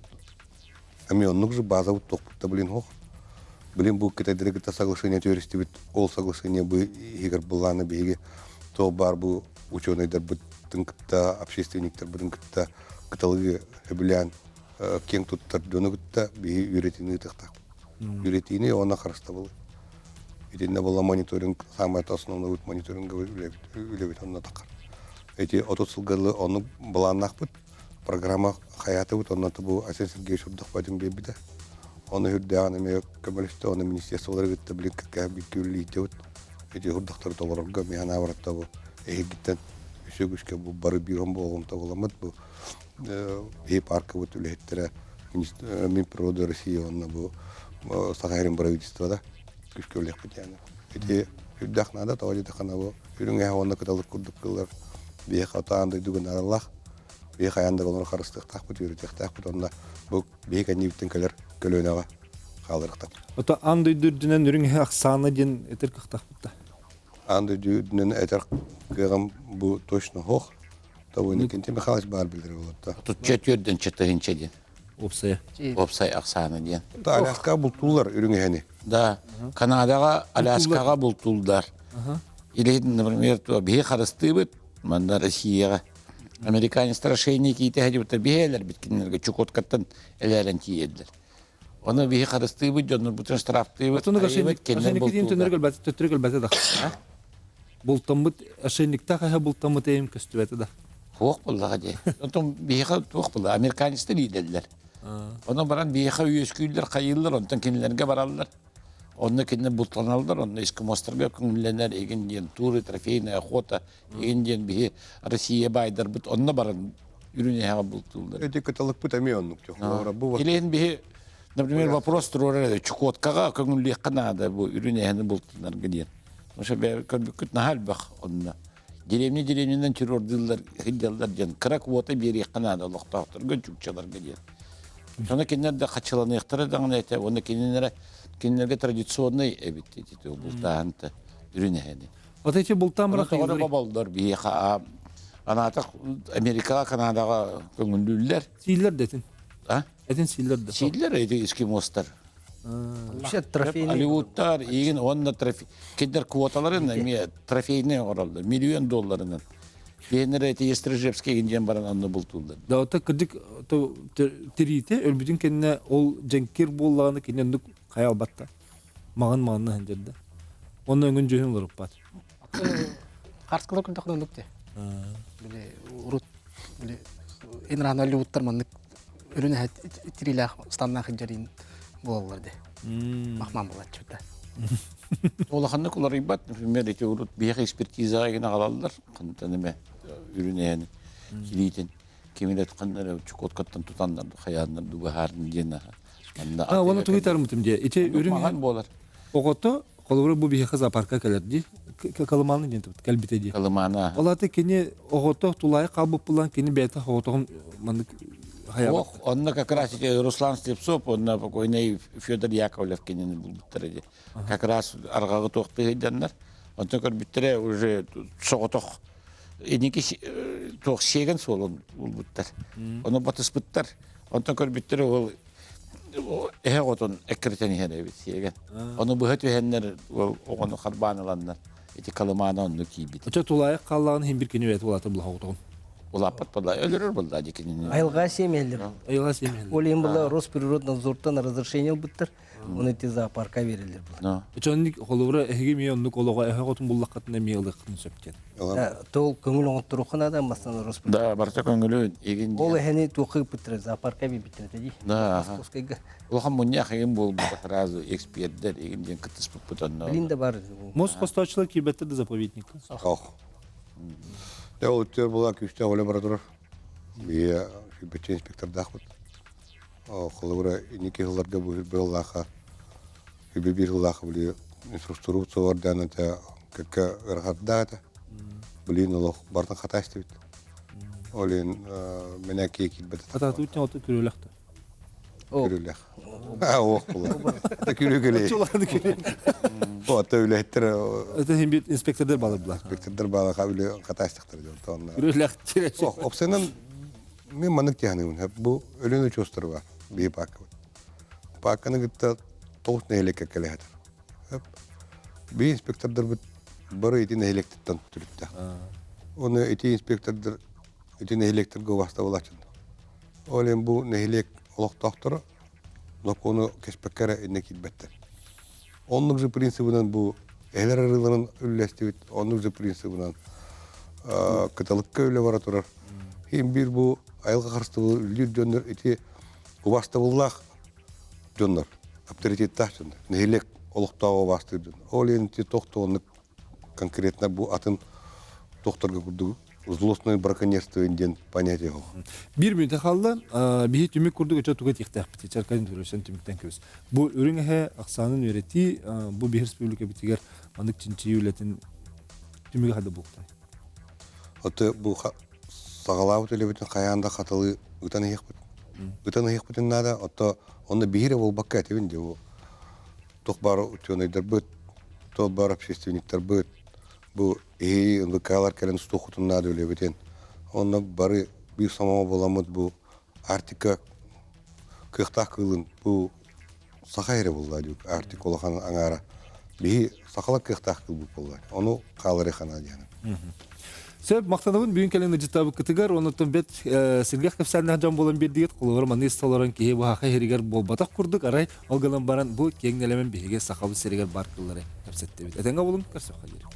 Эми оннук же базабыт туохпут блин хох. Блин бу китайдары кытта соглашение түөрүстүбүт. Ол соглашение бу иһигэр былааны биһиги туох баар бу ученыйдарбытын кытта, общественниктарбытын кытта кыталыгы өбүлээн киэҥ туттар дьону кытта биһи үөрэтиини ыытыахтаахпыт. Үөрэтиини уонна харыстабылы. Итиннэ буолла мониторинг самое основной мониторинг үлэбит онно тахар. Эти 30 сылга оннук былааннаахпыт. Программа хайаатыбыт онно бу Айсен Сергеевич Урдахбатын биэрбитэ. Оны үрдээҕин эмиэ көмөлөстө, оны министерстволары кытта билин кэккэ бииргэ үлэлиирдибит. Ити урдахтары толорорго миэхэ наабаратта бу эһигиттэн үсө күскэ бу бары биир болҕомто буламмыт бу биһи паркабыт үлэһиттэрэ Минприроды России уонна бу Саха сирин правительствода күскэ үлэхпит яны. Ити үрдэх наада тоҕо диэтэххинэ бу үрүҥ эһэ уонна кыталык курдук кыллар биһиэхэ отаан дойдуга наадалаах биһи хайаан да олору харыстыахтаахпыт, үөрэтиэхтээхпит уонна бу биһи кэннибиттэн кэлэр көлүөнэҕэ хаалырыахтаахпыт. Ото аан дойду үрдүнэн үрүҥ эһэ ахсаана диэн этэр кыахтаахпыт да? Аан дойду үрдүнэн этэр кыаҕым бу точно суох. Того Иннокентий Михайлович баар билэр болотта. Отучча түөрдэн чытыһынча диэн. Уопсайа. Уопсай ахсаана диэн. Аляскаҕа бултууллар үрүҥ эһэни. Да, Канадаҕа Аляскаҕа бултууллар. Или, например, биһи харыстыыбыт, манна Россияҕа Американецтар ошейник иитэ сылдьыбыттар биһиэлэр бит кинилэргэ Чукоткаттан элээрэн тиийэллэр. Оны биһи харыстыыбыт дьоннорбутун штрафтыыбыт, айыбыт кинилэр бултуулар. Төттөрү кэлбэтэ да. Бултаммыт ошейниктаах эһэ бултаммыт эйим көстүбэтэ да. Туох буллаҕа дии. Онтон биһиэхэ туох булла? Американецтар иилэллэр. Онон баран биһиэхэ үөскүүллэр, хайыыллар, онтон кинилэргэ бараллар. Онно кинилэр бултаналлар, онно эскимостарга көҥүллэнэр игин диэн туры, трофейная охота игин диэн биһи Россия баайдарбыт онно баран үрүн эһэҕэ бултууллар. Эти кыталыкпыт эмиэ оннук бу Илин биһи например вопрос туруорар Чукоткаҕа көҥүллүөххэ наада бу үрүн эһэни бултанарга диэн. Ошо көрбүккүт наһаа элбэх онно. Деревня деревнянан террордыыллар сылдьаллар диэн кыра квота биэриэххэ наада олохтоохторго чукчаларга диэн. Соно кинилэр да хачыланыахтара даҕаны этэ уонна кинилэрэ кинилэргэ традиционный эбит ити бултааһынта үрүн эһэни. Вот эти бултаан баран тоҕо боболлор биһиэхэ анаатах Америкаҕа Канадаҕа көҥүллүүллэр. Сииллэр да этин. А? Этин сииллэр да. Сииллэр эти эскимостар. Вообще трофейный. Голливудтар игин уонна трофей кинилэр квоталарын эмиэ трофейный оҥороллор миллион долларынан. Биһиннэр эти Естрижевский диэн баран онно бултууллар. Да ота кырдьык тириитэ өлбүтүн кэннэ ол дьэҥкир буоллаҕына кини оннук хайа албатта. Маҕан маҕанна сылдьар да. Онно өҥүн дьүһүн уларыппат. Харскалар көрдөххүнэ оннук дии. Били урут били Инран Голливудтар маннык үрүн эһэ тириилээх станнаах илдьэриин буолаллар дии. Махман буолааччы да. Улаханнык уларыйбат, например, эти урут биһиэхэ экспертизаҕа гына аҕалаллар, хантан эмэ үрүн эһэни килиитин кимин этханнар Чукоткаттан тутаннар хайааннар быһаарын диэн А, оны тугу тармытым дии. Ити үрүҥ маҕан буолар. Оҕото холобура бу биһиэхэ зоопарка кэлэр дии. Калымааны диэн кэлбитэ дии. Калымаана. Ол аты кини оҕото тулайы хаалбыт булан кини бэйэтэ оҕотоҕун маннык Ох, онно как раз эти Руслан Слепцов, онно покойный Федор Яковлев кинини булбуттара дии. Как раз арҕаҕы туохтыы сылдьаннар. Онтон көрбүттэрэ уже соҕотох инники туох сиэгэн суолун булбуттар. Ону батыспыттар. Онтон көрбүттэрэ ол эһэ оҕотун эккирэтэн иһэр эбит сиэгэн. Ону быһа түһэннэр ол оҕону харбаан ыланнар ити Калымаана онно киирбит. Очо тулаайах хааллаҕын иһин бир кини бэйэтэ улаатар булаха оҕотоҕун. Улааппат буолла, өлөрөр буолла дии кинини. Айылҕа сиэмэллэр. Айылҕа сиэмэллэр. Ол иһин була Росприроднадзортан разрешение ылбыттар. Оны ити зоопарка берилер була. Очонник холобура эһиги эмиэ оннук олоҕо эһэ оҕотун буллаххытына эмиэ ылыаххытын сөп диэн. Тол көҥүл оҥотторуохха наада бастан Росприрод. Да, барыта көҥүлү игин. Ол эһэни туохха ыыппыттара зоопарка биэрбиттэрэ дии. Да. Московскайга. Улахан мунньах игин буолбута сразу экспердер игин диэн кыттыспыппыт онно. Билин да бар. Муус хостооччулар киирбэттэр да заповедникка. Ох. Дэ ол өттүгэр була күүстээх үлэ бара турар. Бие сүүрбэччэ инспектордаахпыт. Холобура, инники сылларга бу сүүрбэ сүүрбэ биир сыллаахха били инфраструктура сордаан этэ кэккэ ыарахаттаах этэ. Билигин олох барытын хатаа истибит. Ол иһин мэнэ киһи киирбэт. Хатаатыбыт оту күрүөлэх да. Күрүөлэх. Ох була. Күрү күлэ. Ото үлэһиттер Это хим бит инспектордар баалар була. Инспектордар баалар үлэ хатаастахтар дьон. Күрүөлэх. Опсанан Мин маннык тиһаныыбын. Бу Өлүөн очуостара бар, биһи пааккабыт. Паакканы кытта тоҕус нэһилиэккэ кэлэ сытар. Биһи инспектордарбыт бары ити нэһилиэктэртэн төрүттээх. Оны ити инспектордар ити нэһилиэктэргэ убаастабылааччылар. Ол иһин бу нэһилиэк олохтоохторо нокуону кэспэккэ эрэ иннэ киирбэттэр. Оннук же принцибынан бу эһэлэр арыыларын үллэстибит, оннук же принцибынан кыталыкка үлэ бара турар. Иһин биир бу айылҕа харыстабылы үллүүр дьоннор ити убаастабыллаах дьоннор, авторитеттаах дьоннор, нэһилиэк олохтооҕо убаастыыр дьон. Ол иһин ити тохтооннук конкретно бу атын тохторго курдук злостное браконьерство диэн понятие суох. Биир мүнүүтэ хаалла. Биһи түмүк курдук өтө туга тиэхтээхпит. Чаркайын төрөсөн түмүктэн көбүс. Бу үрүҥ эһэ ахсаанын үөрэтии бу биһи республикабытыгар маннык чинчийии үлэтин түмүгэ хада буолуохтай. Аты бу саҕалаабыт үлэбитин хайаан да хатылыы ытан иһиэхпит. Ытан иһиэхпитин наада. Отто онно биһире буолбакка этибин дии туох баар учуонайдарбыт, туох баар общественниктарбыт бу эһиги НВК-лар кэлэн устуоххутун наада үлэбитин. Онно бары биир сомоҕо буоламмыт бу Арктика кыахтаах кыылын бу саха эрэ буолла дии Арктика улахан аҥаара. Биһи сахалар кыахтаах кыылбыт буолла. Ону хаалары ханаа диэхин. Сөп, махтанабын бүгүн кэлэн ыдьыттаабыккытыгар, оннуттан бэт сиргэх кэпсээннээх дьон буолан биэрдигит, холобура манны истолорон киһи быһаха иһиригэр буолбатах курдук, арай ол гынан баран бу киэҥ нэлэмэн биһиги сахабыт сиригэр бар кыллары кэпсэттибит. Этэҥҥэ булун, көрсөххө диэри.